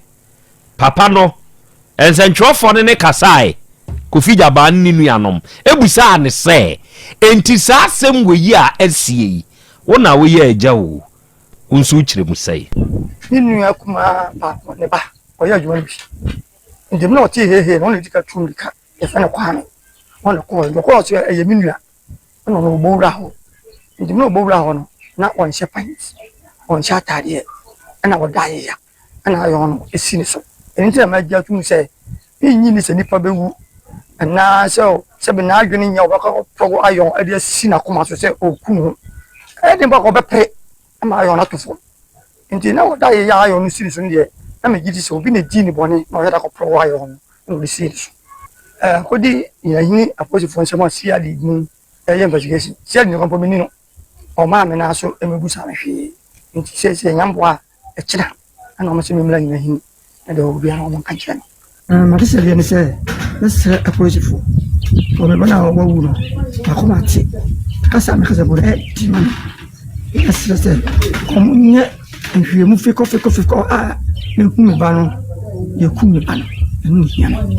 Papa no, nsɛntwerɛfoɔ no ne kasaeɛ, Kofi Gyabaa ne ne nuanom, bisaa no sɛ, Enti saa asɛm wei yi a asie yi, wo na woyɛ agya o, wo nso wokyerɛ mu sɛn? Me nua kumaa baako, ne ba, ɔyɛ adwuma no bi. Nti mmerɛ a ɔtee heihei no, ɔno na ɛdi ka tuu mmirika, yɛfrɛ no Kwame, ɔno na ɔkɔɔɛ. Nti ɔkɔɔɛ ɔse ɛyɛ me nua, ɛna ɔno ɔbɔ wuraa hɔ. Nti mmerɛ a ɔbɔ wuraa hɔ no, na ɔnhyɛ pant, ɔnhyɛ ataadeɛ, ɛna ɔda ayeya, ɛna ayɔn no si ne so. Ɛno nti na magye atom sɛ mennye nni sɛ nipa bɛwu anaa sɛ sɛbe n'adwene nyɛ ɔbɛkɔ akɔtɔ ayɔn de asi n'akoma so sɛ ɔreku ne ho. Ɛyɛ den mpo a ɔbɛpere ma ayɔn no ato fam. Nti na ɔda yɛ ayɔn no si ne so no deɛ, na megye di sɛ obi na ɛdii ne bɔne na ɔyɛ da kɔporɔ ayɔn no na ɔde sii ne so. Ɛkɔdi Nyinahene apolisifoɔ nsam a CID mu ɛyɛ investigation. CID no mpo menni no, ɔmaa me nan so mmɛbusaa me hwee. Nti seesei nyɛ mboa a ɛkyena ɛna wɔn sɛ memmra Nyinahene na deɛ ɔwɔ biara wɔn nka nkyerɛ me. M'adesrɛdeɛ ne sɛ mɛsrɛ apolisifoɔ wɔ me ba no a wawu no m'akoma ate kasa a mekasa mpo no ɛyɛ den ma me. Mɛsrɛ sɛ wɔnyɛ nhwehwɛmu fekɔfekɔfekɔ a mehu me ba no deɛ ɛkum me ba no ɛno na ɛhia me.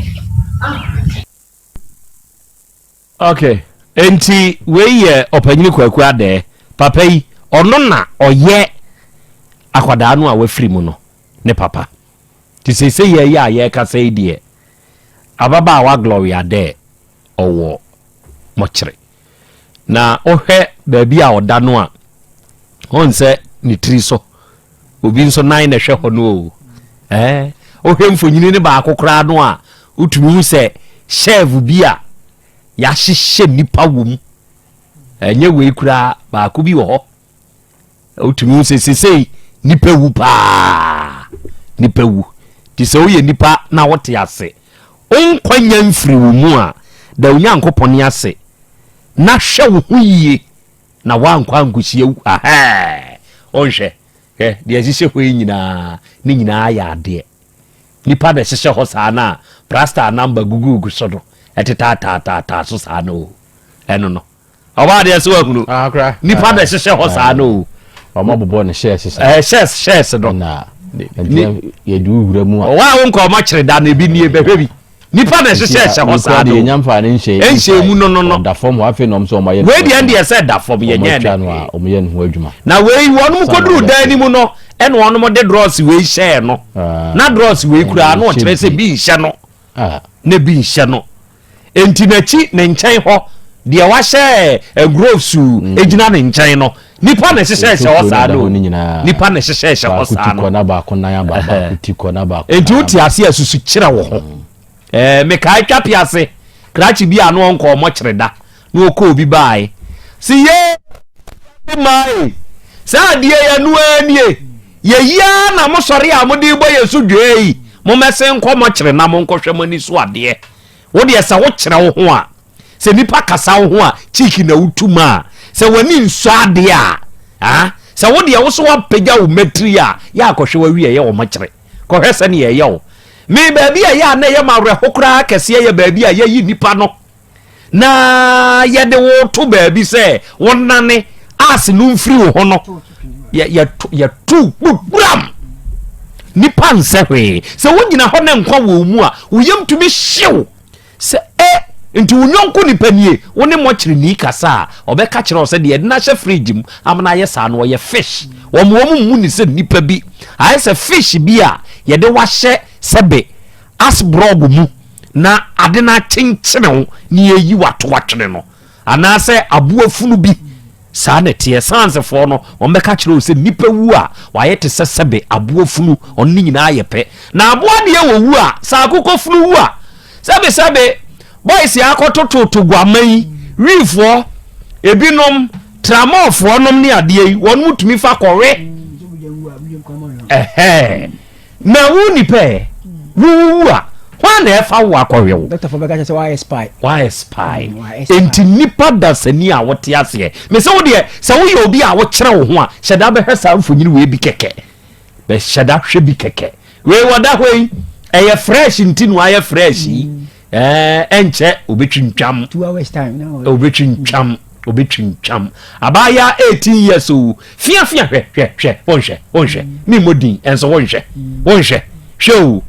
Ok, enti wei yɛ Ɔpanyini Kwaku Adɛɛ, papa yi, ɔno na ɔyɛ akwadaa no a wafiri mu no ne papa. Nti seesei yɛ yi a yɛrekasa yi deɛ, ababaawa Gloria Adɛɛ ɔwɔ mɔkyere. Na wohwɛ baabi a ɔda no a, ɔn sɛ ne tiri so, obi nso nan na ɛhwɛ hɔ no o. Ɛɛ, wohwɛ mfonyini no baako koraa no a, wotumi hu sɛ shelf bi a yɛahyehyɛ nnipa wɔ mu. Ɛnyɛ wei koraa, baako bi wɔ hɔ. Wotumi hu sɛ sesei nipa wu paa, nipa wu. Nti sɛ woyɛ nipa na wote ase, wo nkwa nya mfiri wo mu a, da Onyankopɔn ase na hwɛ wo ho yie na woankɔ ankɔhyia wu. Ahɛɛ, wonhwɛ, hwɛ deɛ ɛhyehyɛ hɔ yi nyinaa, ne nyinaa yɛ adeɛ. Nipa na ɛhyehyɛ hɔ saa no a, prasta namba gugugu so no, ɛtetaataataataa so saa no o, ɛno no. Ɔbaa deɛ so ahunu. Ah, kora. Nipa na ɛhyehyɛ hɔ saa no o. Wɔn abobɔ ne hyɛɛse saa. Ɛɛ hyɛɛse hyɛɛse no. Na nti yɛde wo wura mu a. Ɔwɔ a wo nka ɔma kyerɛ da na ebi nie bɛhwɛ bi. Nipa na ɛhyehyɛ ɛhyɛ hɔ saa no. Yɛnya mfa ne nhyɛ. Nhyɛ mu no no no. Ɔda fam hɔ afei na wɔn sɛ wɔn ayɛ. Wei deɛ ɛndeɛ sɛ da fam yɛ nyɛ ne. Wɔn atwa no a wɔn yɛ ne ho adwuma. Na wei wɔn kɔduru dan no mu no ɛna wɔn de drɔs wei hyɛɛ no. Na drɔs wei koraa na ɔkyerɛ sɛ bi nhyɛ no. Na bi nhyɛ no. Enti n'akyi, ne nkyɛn hɔ, deɛ wahyɛ groves mm. gyina ne nkyɛn no, nipa na ɛhyehyɛ hyɛ hɔ saa no. Nipa na ɛhyehyɛ hyɛ hɔ saa no. Enti wote ase a susu kyerɛ wo ho. Mm. Ɛɛ mekae twa pe ase krakye bi a no ɔnkɔ ɔmɔ kyerɛ da na ɔkɔ obi baae. Si yee mae saa adeɛ yɛ no ara nie yɛyi ara na mosɔre a mode bɔ yɛn so dwaa yi mommɛsen nkɔ mɔkyere na monkɔhwɛ mo ani so adeɛ. Wo deɛ sɛ wokyerɛ wo ho a, sɛ nnipa kasa wo ho a, cheek na wotu ma a, sɛ w'ani nsɔ adeɛ a, ah, sɛ wo deɛ wo so woapagya wo mmatiri a, yɛ a kɔhwɛ w'awie ɛyɛ wɔn kyere. Kɔhwɛ sɛdeɛ ɛyɛ wo. Me baabi a ɛyɛ a na ɛyɛ m'awerɛho koraa kɛseɛ yɛ baabi a yɛyi nnipa no na yɛde wo to baabi sɛ wonane ase no mfiri wo ho no yɛto wuram nipa nsɛ hwee sɛ wogyina hɔ ne nkwa wɔ mu a wo yam tumi hyew sɛ ɛ nti wo nyɔnko nipa nie wo ne mɔkyerɛni kasa a ɔbɛka kyerɛ wo sɛ deɛ ɛde no ahyɛ fridge mu amena ayɛ saa no ɔyɛ fish wɔn wɔn mu ne sɛ nipa bi ayɛ sɛ fish bi a yɛde wahyɛ sɛbe asbrɔg mu na ade no akyenkyene wo na yɛyi wato atwene no anaasɛ aboa funu bi saa na ɛteɛ sansefoɔ no wɔn bɛka kyerɛ wo sɛ nipa wu a wayɛ te sɛ sɛbe aboa funu ɔno ne nyinaa yɛ pɛ na aboa deɛ wɔ wu a sɛ akokɔ funu wu a sɛbe sɛbe boys akɔtototo guama yi wiifoɔ ebinom tramɔfoɔ nom ne adeɛ yi wɔn mu tumi fa kɔwe ɛhɛɛ Na wo nipa ɛ, wo wuwu a, hwan na ɛfa wo akɔhwɛ wo? Dɔktafoɔ bɛka kyerɛ sɛ woayɛ spy. Woayɛ spy. Enti nipa dasani a wote aseɛ. Mese wo deɛ, sɛ woyɛ obi a wokyerɛ wo ho a, hyɛ da bɛhwɛ saa mfonini wei bi kɛkɛ. Bɛhyɛ da hwɛ bi kɛkɛ. Wei wɔda hɔ yi, ɛyɛ fresh nti na wayɛ fresh yi. Ɛɛ ɛnkyɛ obetwintwam. 2 hours time. Obetwintwam. Obetwintwam. Abaayewa 18 years o. Fia fia hwɛ hwɛ hwɛ wonhwɛ wonhwɛ. Mi mmɔ din ɛnso wonhwɛ wonhwɛ hwɛ o.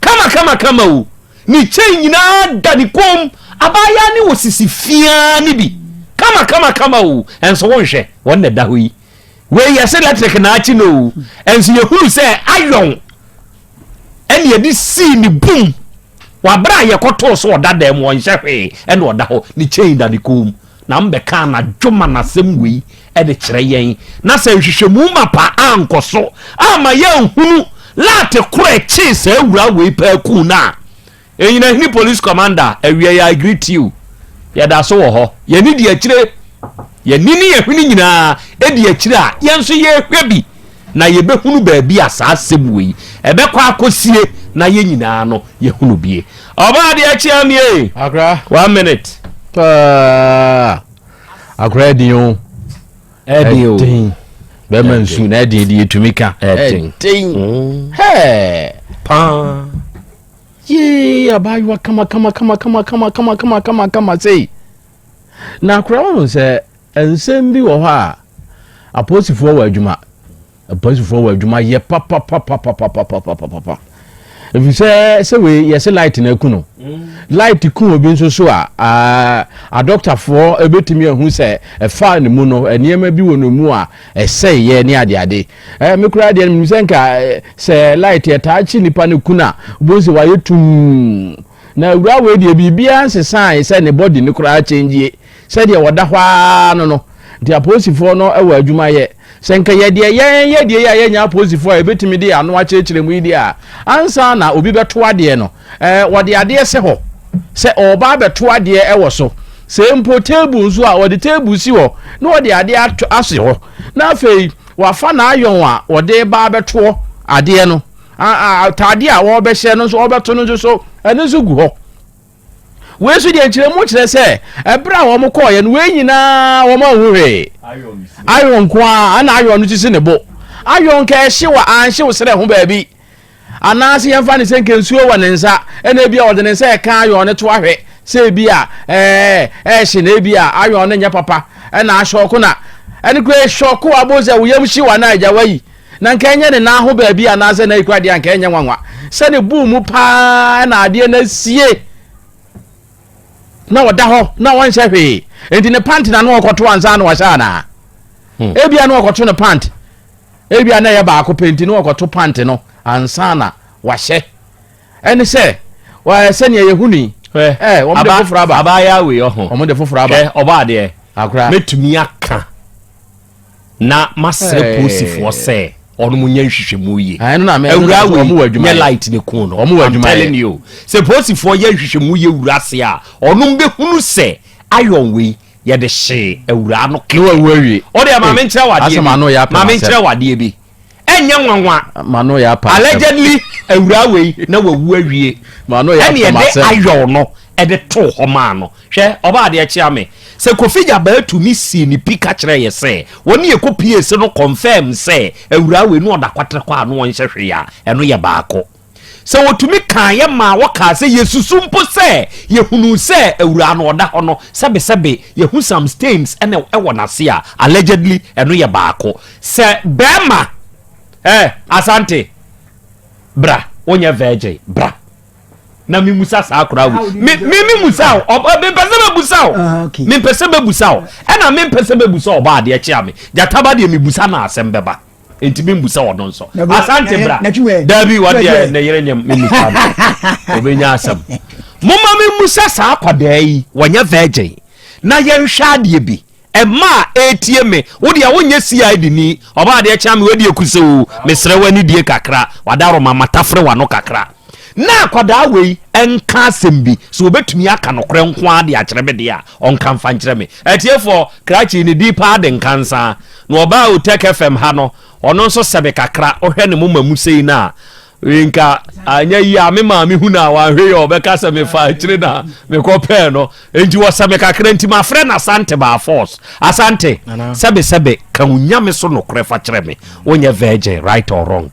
Kama kama kama o. Ne kyɛn nyinaa da ne kɔn mu. Abaayewa ne wɔ sisi fia ne bi. Kama kama kama o. Ɛnso wonhwɛ wɔn na ɛda hɔ yi. Wei yɛse electric na akyi no o. Ɛnso yɛhunu sɛ iron ɛne yɛde sii ne bum. Wɔ aberɛ a yɛkɔtoo so ɔda dan mu, ɔnhyɛ hwee, ɛna ɔda hɔ, ne chain da ne kɔn mu. Na mbɛka anadwo ma n'asɛm wei ɛde kyerɛ yɛn na sɛ nhwehwɛmu mapa ankɔ so ama yɛnhunu laate korɔ ɛkyee saa awura wei paa kuu no a, Ɛnyinahini police commander, awia yi I greet you. Yɛda so wɔ hɔ. Yɛni di akyire. Yɛni ne yɛhwene nyinaa di akyire a yɛn nso yɛhwɛ bi na yɛbɛhunu baabi a saa asɛm wei ɛbɛkɔ akɔsie na yɛn nyinaa no yɛhunu bie. Ɔbaa adeɛ akyea mie. Akra. One minute. Paa. Akra ɛdin o. Ɛdin o. Ɛdin. Bɛma nsu na ɛdin de yɛtumi ka. Ɛdin. Ɛdin. Hɛɛ. Paa. Yee abaayewa kama kama kama kama kama kama kama kama kama sei. Na akora wɔn sɛ nsɛm bi wɔ hɔ a apolisifoɔ wɔ adwuma. Apolisifoɔ wɔ adwuma yɛ papapapapapapapapa. Ɛfiri sɛ sɛ wei yɛse light na aku no. Light ku obi nso so a adɔktafoɔ ɛbɛtumi ahu sɛ ɛfaa ne mu no nneɛma bi wɔ ne mu a ɛsɛeɛ ne adeade. Eh, me koraa deɛ menim sɛ nka eh, sɛ light ɛtaa kye nipa no kun a, wobɛhu sɛ wayɛ tumm. Na awura wei deɛ biribiara nsesae sɛ ne body no koraa kyɛngyie. Sɛdeɛ wɔda hɔ ara no no. Nti apolisifoɔ no wɔ adwuma yɛ. Sɛ nka yɛ deɛ yɛn yɛ deɛ yi a yɛnyɛ apolisifoɔ a yɛbɛtumi de ano akyerɛkyerɛ mu yi deɛ a, ansa na obi bɛto adeɛ no, eh, wɔde adeɛ sɛ hɔ sɛ ɔreba abɛto adeɛ wɔ so. Sɛ mpo table nso a, wɔde table si hɔ na wɔde adeɛ ato ase hɔ. Na afei wafa n'ayɔn a wɔde reba abɛtoɔ adeɛ no, ataadeɛ a wɔrebɛhyɛ no nso wɔbɛto no nso so, ɛno nso gu hɔ. Wei nso deɛ nkyerɛmu kyerɛ sɛ ɛberɛ a wɔn kɔɔeɛ no wei nyinaa wɔn anhu hwee. Ayɔn nko ara ɛna ayɔn no sisi ne bo. Ayɔn nka ɛhyew a anhyew serɛ ho baabi. Anaasɛ yɛmfa no sɛ nka nsuo wɔ ne nsa, ɛna ebi a ɔde ne nsa ɛka ayɔn no to ahwɛ sɛ ebi a ɛɛ ɛhye na ebi a ayɔn no nyɛ papa ɛna ahyɔko na ɛne kura ɛhyɔko abo sɛ wo yam hye wa na agya wayi na nka ɛnyɛ ne nan ho baabi anaasɛ na ekura deɛ nka ɛnyɛ nwanwa sɛ ne buu mu paa ɛna adeɛ no asie na ɔda hɔ na ɔnhyɛ hwee nti ne pant na no ɔkɔto ansa na wahyɛ anaa hmm. ebia na ɔkɔto ne pant Ebia na ɛyɛ baako pɛ nti na wɔkɔto pant no ansa na wahyɛ. Ɛne sɛ, sɛnea yɛhu no yi, ɛ, wɔn de foforɔ aba. Abaayewa wei ɔho. Wɔn de foforɔ aba. Hwɛ, ɔbɔ adeɛ. Akora. Mɛtumi aka na masrɛ polisifoɔ sɛ wɔn nyɛ nhwehwɛmu yie. Ɛno na mɛ, Awura wɔn wɔ wei adwuma nyɛ yɛ. light ne kun no. Wɔn wɔ I'm adwuma yɛ. telling you. Sɛ polisifoɔ yɛ nhwehwɛmu yɛ wura ase a, wɔn bɛhunu sɛ iron wei yɛde hyee awuraa no kɛkɛ. Ne wawu awie. O deɛ maame nkyerɛ wo adeɛ bi. Asɛ yɛ apɛ Maame nkyerɛ wo adeɛ bi. Ɛnyɛ nwanwa. Mano yɛ apɛ asɛm. Allegedly awuraa wei na wawu awie. Mano yɛ Ɛne apɛ yɛde asɛm. ayɔw no ɛde too hɔ maa no. Hwɛ ɔbaa adeɛ kyea me. Sɛ Kofi Gyabaa tumi sii ne pi ka kyerɛɛ yɛ sɛ wɔne yɛ kɔ pie se no confirm sɛ awuraa wei no ɔda kwatere kɔ a no ɔnhyɛ hwee a ɛno yɛ baako. Sɛ wɔtumi kaeɛ maa wɔkaa sɛ yɛsusu mpo sɛ yɛhunuu sɛ awuraa no ɔda hɔ no sɛbesɛbe yɛhu some stains ɛna ɛwɔ n'ase a allegedly ɛno yɛ baako. Sɛ bɛɛma eh Asante bra wonyɛ virgin bra na memusa saa koraa wo me me memusa wo ɔba mempɛ sɛ mɛbusa wo Ah, okay. mempɛ sɛ mɛbusa wo ɛna mempɛ sɛ mɛbusa ɔba adeɛ kyea me gyataba deɛ mebusa na asɛm bɛba. nti mi mbusa ɔno nso asante bra dabi wɔn deɛ ne yere nyɛ mi musa no obenya asɛm moma mi musa saa akwadaa yi wɔnyɛ virgin na yɛnhwɛ adeɛ bi ɛma a ɛretie me wo deɛ wonyɛ cid ni ɔba adeɛ kyɛn me wadi ekuse o mesrɛ w'ani die kakra wadaroma matafere w'ano kakra na akwadaa wei nka asɛm bi so obetumi aka nokorɛ nko ara de akyerɛ me deɛ a ɔnka mfa nkyerɛ me atiefoɔ krakye ne di paa de nkansa Na ɔbaa Otec FM ha no, ɔno nso sɛ me kakra, wohwɛ ne moma mu sei no a, nka anyɛ yie a me maame hu no a wanhwɛ yie a ɔbɛka sɛ mefa akyire na mekɔpɛɛ no. Nti wɔsɛ me kakra nti mafrɛ no Asante by force. Asante, sɛbesɛbe, ka wo nyame so nokorɛ fa kyerɛ me. Wonyɛ virgin, right or wrong?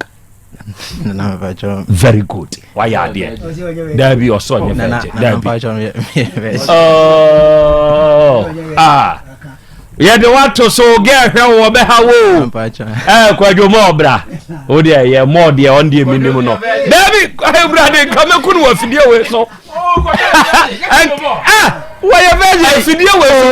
Very good. Wayɛ adeɛ. Dabi ɔsɔ nyɛ virgin. Dabi. Oh, ah. Yɛde wato so gɛ hwɛ wo ɔbɛha wo. Eh kwadwo mɔ ɔbra. O deɛ yɛ mɔ deɛ ɔn deɛ minim no. Dabi ewura de nka mɛku no wɔ afidie wei so. Wɔyɛ virgin afidie wei so.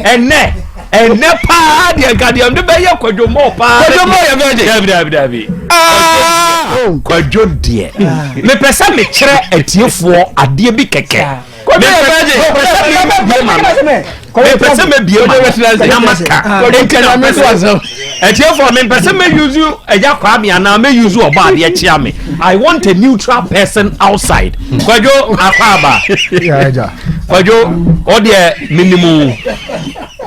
Ɛnɛ ɛnɛ paa deɛ nka deɛ ɔde bɛyɛ kwadwo mɔ paa. Kwadwo mɔ yɛ virgin. Dabi dabi dabi. Kwadwo deɛ mepɛ sɛ mekyerɛ atiefoɔ adeɛ bi kɛkɛ. Mepɛ sɛ mebie ma no na maka. Enti na mepɛ sɛ atiefoɔ mepɛ sɛ me use Agya Kwame anaa me use ɔbɔ adeɛ kyea me. I want a neutral person outside. Kwadwo akwaaba. Kwadwo ɔdeɛ menimu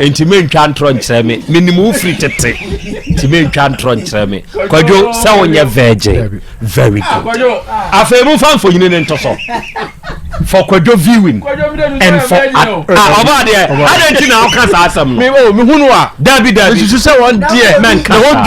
nti mentwa ntorɔ nkyerɛ me. Menimu wo firi tete nti mentwa ntorɔ nkyerɛ me. Kwadwo sɛ wonyɛ virgin. Very good. Afei momfa mfonyini no nto so. For Kwadwo viewing and for ɔba adeɛ adɛn nti na woka saa asɛm no. Me mehu no a. Dabi dabi. Mesusu sɛ wɔn deɛ. Mɛnka saa.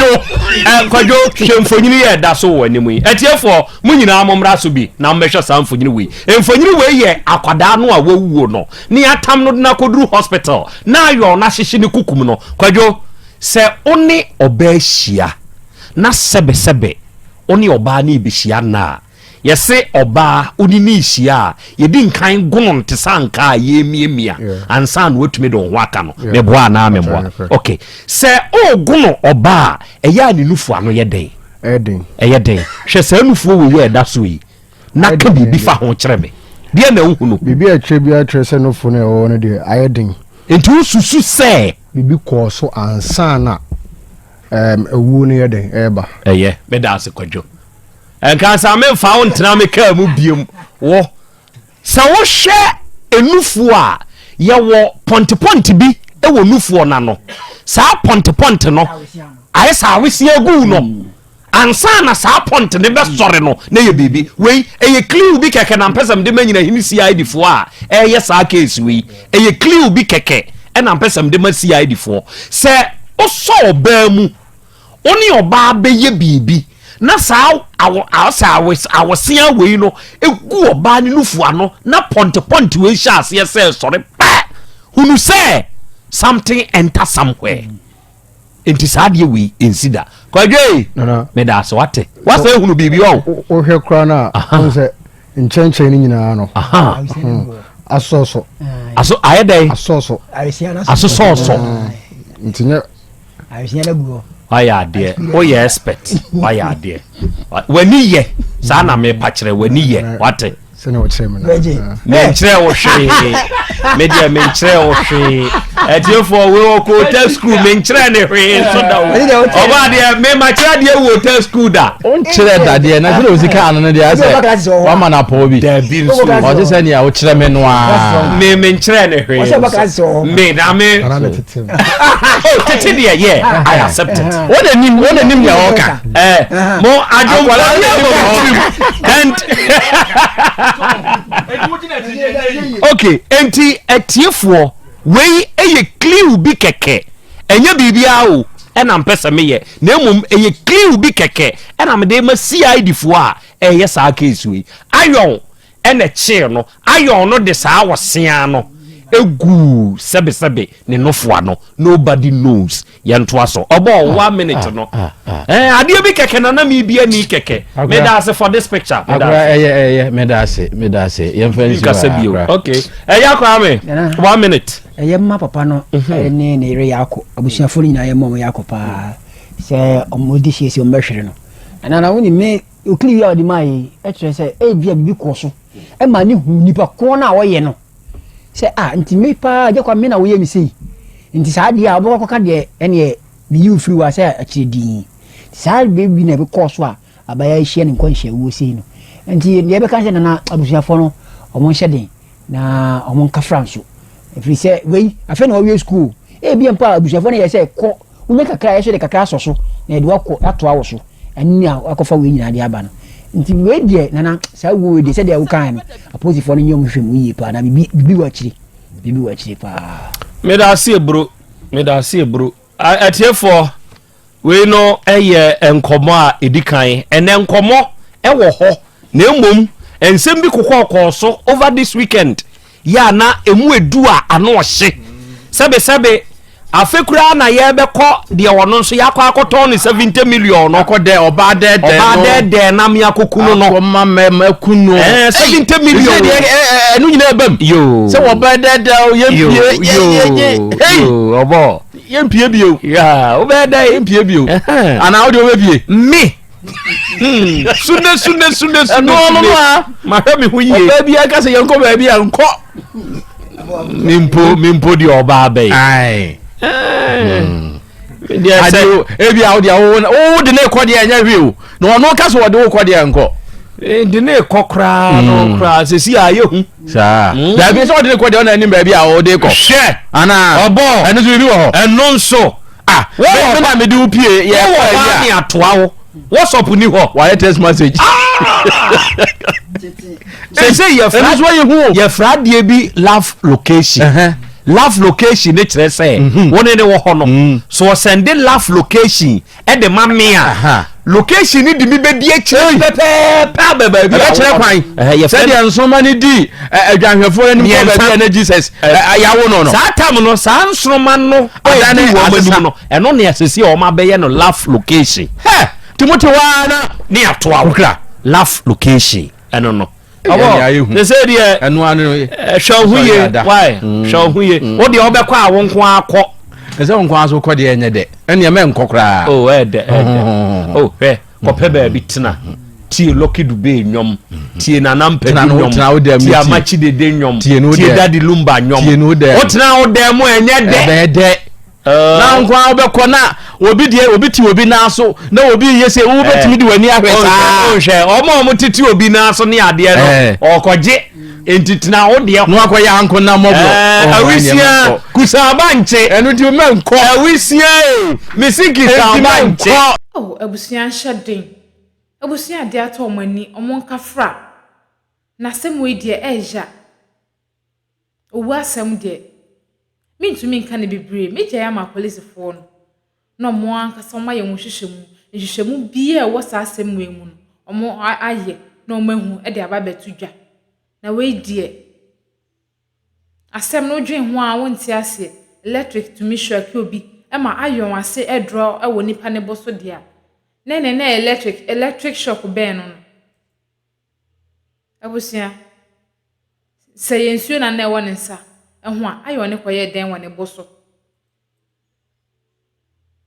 Kwadwo hwɛ mfonyini yɛ ɛda so wɔ anim yi. Atiefoɔ mo nyinaa mo mmra so bi na mommɛhwɛ saa mfonyini wei. Mfonyini wei yɛ akwadaa no a wawuo no ne atam no de no akɔduru hospital na ayɔn no ahyehye ne kukum no. Kwadwo sɛ wo ne ɔbaa hyia na sɛbesɛbe wo ne ɔbaa no rebɛhyia nna a, Yɛse ɔbaa wo ne no rehyia a, yɛdi nkan gono no te sɛ ankaa a yɛremiamia ansa na watumi de wo ho aka no. Meboa anaa memmoa? Ok. Sɛ woregono ɔbaa a, ɛyɛ a ne nufu ano yɛ dɛn? Ɛyɛ den. Hwɛ saa nufuo wei a ɛda so yi na ka biribi fa ho kyerɛ me. Deɛ na wohu no? Biribi a ɛkyerɛ biara kyerɛ sɛ nufu no a ɛwɔ hɔ no deɛ, ayɛ den. Nti wosusu sɛ. Biribi kɔɔ so ansa na awuo no yɛ dɛn ɛreba. Ɛyɛ. Meda ase Kwadwo. Nka sa memfa wo ntena me kaa mu biom. Wo sɛ wohwɛ enufoɔ a yɛwɔ pɔntepɔnte bi wɔ nufoɔ no ano. Saa pɔntepɔnte no ayɛ sɛ aweseɛ agu no. Ansa na saa pɔnte no bɛsɔre no na yɛ biribi. Wei ɛyɛ clue bi kɛkɛ na mpɛ sɛ mede ma nyinahene CID foɔ a ɛyɛ saa case wei. Ɛyɛ clue bi kɛkɛ ɛna mpɛ sɛ mede ma CID foɔ. Sɛ wosɔ ɔbaa mu Wo ne ɔbaa bɛyɛ biribi na saa awo sɛ awosea wei no gu ɔbaa ne nufu ano na pɔntepɔnte wei hyɛ aseɛ sɛ sɔre pɛ hunu sɛ something enter somewhere nti saa adeɛ wei nsi da kwadwe meda ase wate wasɛ ehunu biribi ɔn wohwɛ koraa no a wohu sɛ nkyɛnkyɛn no nyinaa no asɔsɔ aso ayɛ dɛn asɔsɔ asosɔsɔ nti nyɛ Wayɛ adeɛ woyɛ expert wayɛ adeɛ w'ani yɛ saa na mepa kyerɛ w'ani yɛ wate menkyerɛ wo hwee me deɛ menkyerɛ wo hwee atiefoɔ wei wɔ kɔ hotel school menkyerɛ ne hwee nso da o ɔba adeɛ memakyerɛ adeɛ wɔ hotel school da wonkyerɛ dadeɛ na sɛdeɛ ɔsi kaa no no deɛ sɛ wama no apɔw bi dabi nso ɔte sɛ nea wokyerɛ me no a me menkyerɛ ne hwee me na me Oh, tete deɛ yɛ I accept it. Wọ́n na nim wọ́n na nim deɛ ɔka. Ɛ mo adwompa bi abɔ mo tirim and okay nti atiefoɔ wei yɛ clue bi kɛkɛ ɛnyɛ biribiara o ɛna mpɛ sɛ meyɛ na mmom ɛyɛ clue bi kɛkɛ ɛna mede ma CID foɔ a ɛyɛ saa case wei ayɔn Ɛna ɛkyee no, iron no de saa ɔsea no guu sɛbesɛbe ne nofo ano. Nobody knows. Yɛntoa so. Ɔbɔɔ one minute no. Eh, adeɛ bi kɛkɛ na na mebi ani kɛkɛ. Meda ase for this picture. Meda ase. Ɛyɛ ɛyɛ meda ase meda ase. Yɛmfa nsi hɔ akora. Okay. Ɛyɛ akora me. One minute. Ɛyɛ mma papa no ne ne yere yɛ akɔ. Abusuafoɔ no nyinaa yɛ mma wɔn yɛ akɔ paa. Sɛ wɔn de siesie wɔn bɛhwere no. Ɛna na wonim me Okli yi a ɔde maa yi kyerɛ sɛ ebia biribi kɔɔ so ma ne huu nipa ko no a ɔyɛ no sɛ a nti me paa gye kwa me na woyɛ me sei nti saa deɛ a wobɛkɔ akɔka deɛ ɛneɛ meyi wo firi hɔ a sɛ akyerɛ dii saa biribi na ɛbɛkɔɔ so a abaya ahyia ne nkwanhyia wuo sei no nti deɛ ɛbɛka sɛ nana abusuafoɔ no ɔmo nhyɛ den na ɔmo nkafra nso ɛfiri sɛ wei afei na wawie sukuu ebia mpo a abusuafoɔ no yɛ sɛ kɔ Wonya kakra a, yɛso de kakra asɔ so na yɛde wo akɔ atoa wo so. Ɛno ne akɔfa wei nyinaa de aba no. Nti wei deɛ nana saa wuo wei deɛ sɛdeɛ wokaeɛ no apolisifoɔ no nyɛ wɔn hwehwɛ mu yie paa na biribi biribi wɔ akyire biribi wɔ akyire paa. Meda ase eburo meda ase eburo atiefoɔ wei no yɛ nkɔmɔ a edi kan ɛnɛ nkɔmɔ ɛwɔ hɔ na mmom nsɛm bi kokɔɔkɔɔ so over this weekend yɛ a na emu edu a ano ɔhye. Sɛbesɛbe, afe koraa na yɛrebɛkɔ deɛ ɔno nso yɛakɔ akɔtɔn ne 70 million no. Akɔ dɛ ɔbaa dɛɛdɛɛ no. Ɔbaa dɛɛdɛɛ na me akɔku no no. Akɔma mɛma aku no. Ɛɛ 70 million. Sɛ deɛ ɛno nyinaa ɛbam. Yoo. Sɛ wɔbaa dɛɛdɛɛ o yɛmpie yɛyɛ hey. Yoo ɔbɔ. Yɛmpie bio. Yaa wobɛyɛ dɛ. Yɛmpie bio. Anaa wode wobɛpie. Me. Hmm. Sune sune sune sune. Ɛno no a. Mahwɛ me ho yie. Ɔbaa bi aka sɛ yɛnkɔ baabi a nkɔ. Mimpo mimpo deɛ ɔbaa bɛyi. Ayi. Eh. Deɛ sɛ Ade ebi a wo deɛ wo wo de ne kɔ deɛ ɛnyɛ hwee o. Na ɔno ka sɛ ɔde wo kɔ deɛ nkɔ. Eh, de ne kɔ koraa no hmm. koraa sɛsi a yɛ hu. Saa. Hmm. Dabi sɛ ɔde ne kɔ deɛ ɔna anim baabi a ɔde kɔ. Hwɛ. Ana. Ɔbɔ. Ɛno nso biribi wɔ hɔ. Ɛno nso. Ah, me na mede wo pie yɛ wɔ hɔ a ne atoa wo. WhatsApp ni hɔ. Wayɛ text message. Sese yɛfra yɛfra adeɛ bi love location. Love location ne kyerɛ sɛ mhm. wo ne ne wɔ hɔ no. Mm. So ɔsɛnde love location ɛde ma me a location ni di mi bɛ di akyire pɛpɛɛpɛ abɛ baabi a ɛbɛkyerɛ kwan sɛdeɛ nsoroma no di adwanhwɛfoɔ anim kɔ baabi a na Jesus yawo no no saa tam no saa nsoroma no ɛdi wɔn anim no ɛno ne ɛsɛ sɛ wɔn abɛyɛ no love location. Hɛ! Nti mote hɔ ara na. Ne atoa wo. Love location ɛno no. Ɔbɔ ne sɛ deɛ. Ɛno ano. Hwɛ wo ho yie why mm. hwɛ wo ho yie mm. wo deɛ wobɛkɔ a wo nko ara kɔ. Ɛsɛ wo nko ara so kɔ deɛ ɛnyɛ dɛ ɛnneɛ mɛnkɔ koraa. Oh ɛdɛ ɛdɛ oh hwɛ kɔpɛ baabi tena tie Lucky Dube nnwom tie Nana Mpadu nnwom tie Amakye Dede nnwom tie Daddy Lumba nnwom wotena wo dan mu ɛnyɛ dɛ. Ɛbɛyɛ dɛ. na nko ara wobɛkɔ na obi deɛ obi te obi nan so na obi yɛ sɛ wobɛtumi de w'ani ahwɛ saa. Nhwɛ wɔn a wɔtete obi nan so ne adeɛ no ɔkɔgye nti tena wo deɛ na wakɔyɛ anko na mmɔborɔ. Awisia kusaaba nkye. Ɛno nti mɛnkɔ. Awisia ee mesi kusaaba nkye. Oh abusua nhyɛ den. Abusua adeɛ atɔ wɔn ani, wɔn nkafra. Na asɛm wei deɛ ɛya. Owu asɛm deɛ, mentumi nka no bebree. Mɛgyae ama apolisifoɔ no na wɔn ankasa wɔayɛ wɔn nhwehwɛmu. Nhwehwɛmu biara a ɛwɔ saa asɛm wei mu no, wɔayɛ na wɔahu de aba abɛto dwa. Na wei deɛ, asɛm no wodwen ho a wonte aseɛ. Electric tumi shock obi ma iron ase drɔ wɔ nipa no bo so deɛ a, na ɛnneɛ na ɛyɛ electric, electric shock bɛn no no. Abusua, sɛ ɛyɛ nsuo na na ɛwɔ ne nsa ho a, ayɛ ɔne kɔyɛɛ dɛn wɔ ne bo so?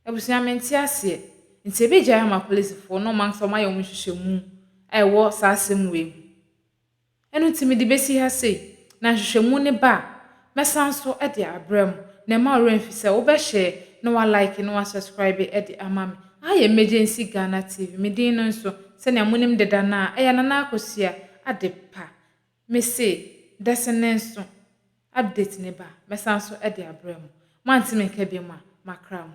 Abusua, mente aseɛ. Nti ɛbɛgyae ama apolisifoɔ na wɔn ankasa wɔayɛ wɔn nhwehwɛmu a ɛwɔ saa asɛm wei ho. Ɛno nti mede bɛsi ha sei, na nhwehwɛmu no ba a, mɛsan nso de abrɛ mo. Na mma wo werɛ mfi sɛ wobɛ share na wa like na wa subscribe de ama me. Aha yɛ Emergency Ghana TV, me din no nso, sɛnea monim deda no a, ɛyɛ Nana Akosua Adepa. Mese, dɛse ne nso, update no ba a, mɛsan nso de abrɛ mo. Moante me nka biom a, makra mo.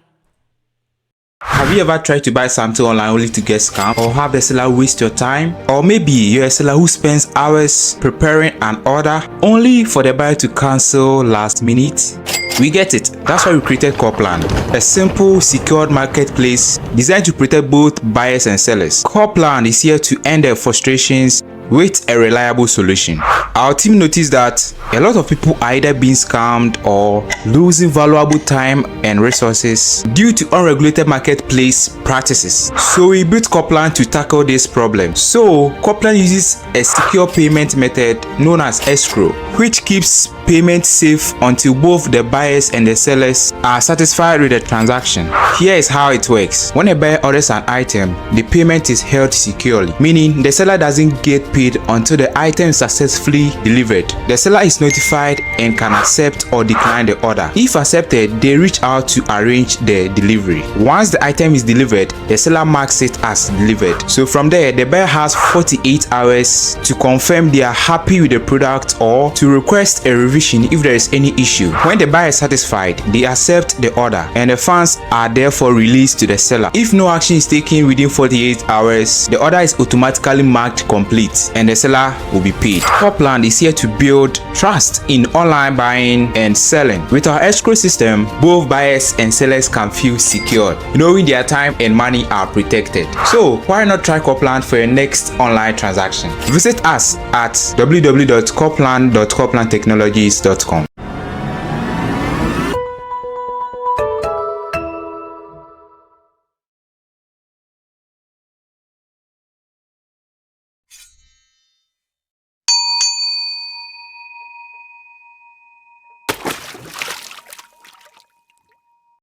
Have you ever tried to buy something online only to get scammed or have the seller waste your time? Or maybe you're a seller who spends hours preparing an order only for the buyer to cancel last minute? We get it. That's why we created Corplan, a simple, secured marketplace designed to protect both buyers and sellers. Corplan is here to end their frustrations with a reliable solution. Our team noticed that a lot of people are either being scammed or losing valuable time and resources due to unregulated marketplace practices. So we built Corplan to tackle this problem. So Corplan uses a secure payment method known as escrow, which keeps payment safe until both the buyers and the sellers are satisfied with the transaction. Here is how it works. When a buyer orders an item, the payment is held securely, meaning the seller doesn't get paid until the item is successfully delivered. The seller is notified and can accept or decline the order. If accepted, they reach out to arrange the delivery. Once the item is delivered, the seller marks it as delivered. So from there, the buyer has 48 hours to confirm they are happy with the product or to request a revision if there is any issue. When the buyer is satisfied, they accept the order and the funds are therefore released to the seller. If no action is taken within 48 hours, the order is automatically marked complete and the seller will be paid. Corplan is here to build trust in online buying and selling. With our escrow system, both buyers and sellers can feel secured, knowing their time and money are protected. So why not try Corplan for your next online transaction? Visit us at www.corplan.corplantechnologies.com.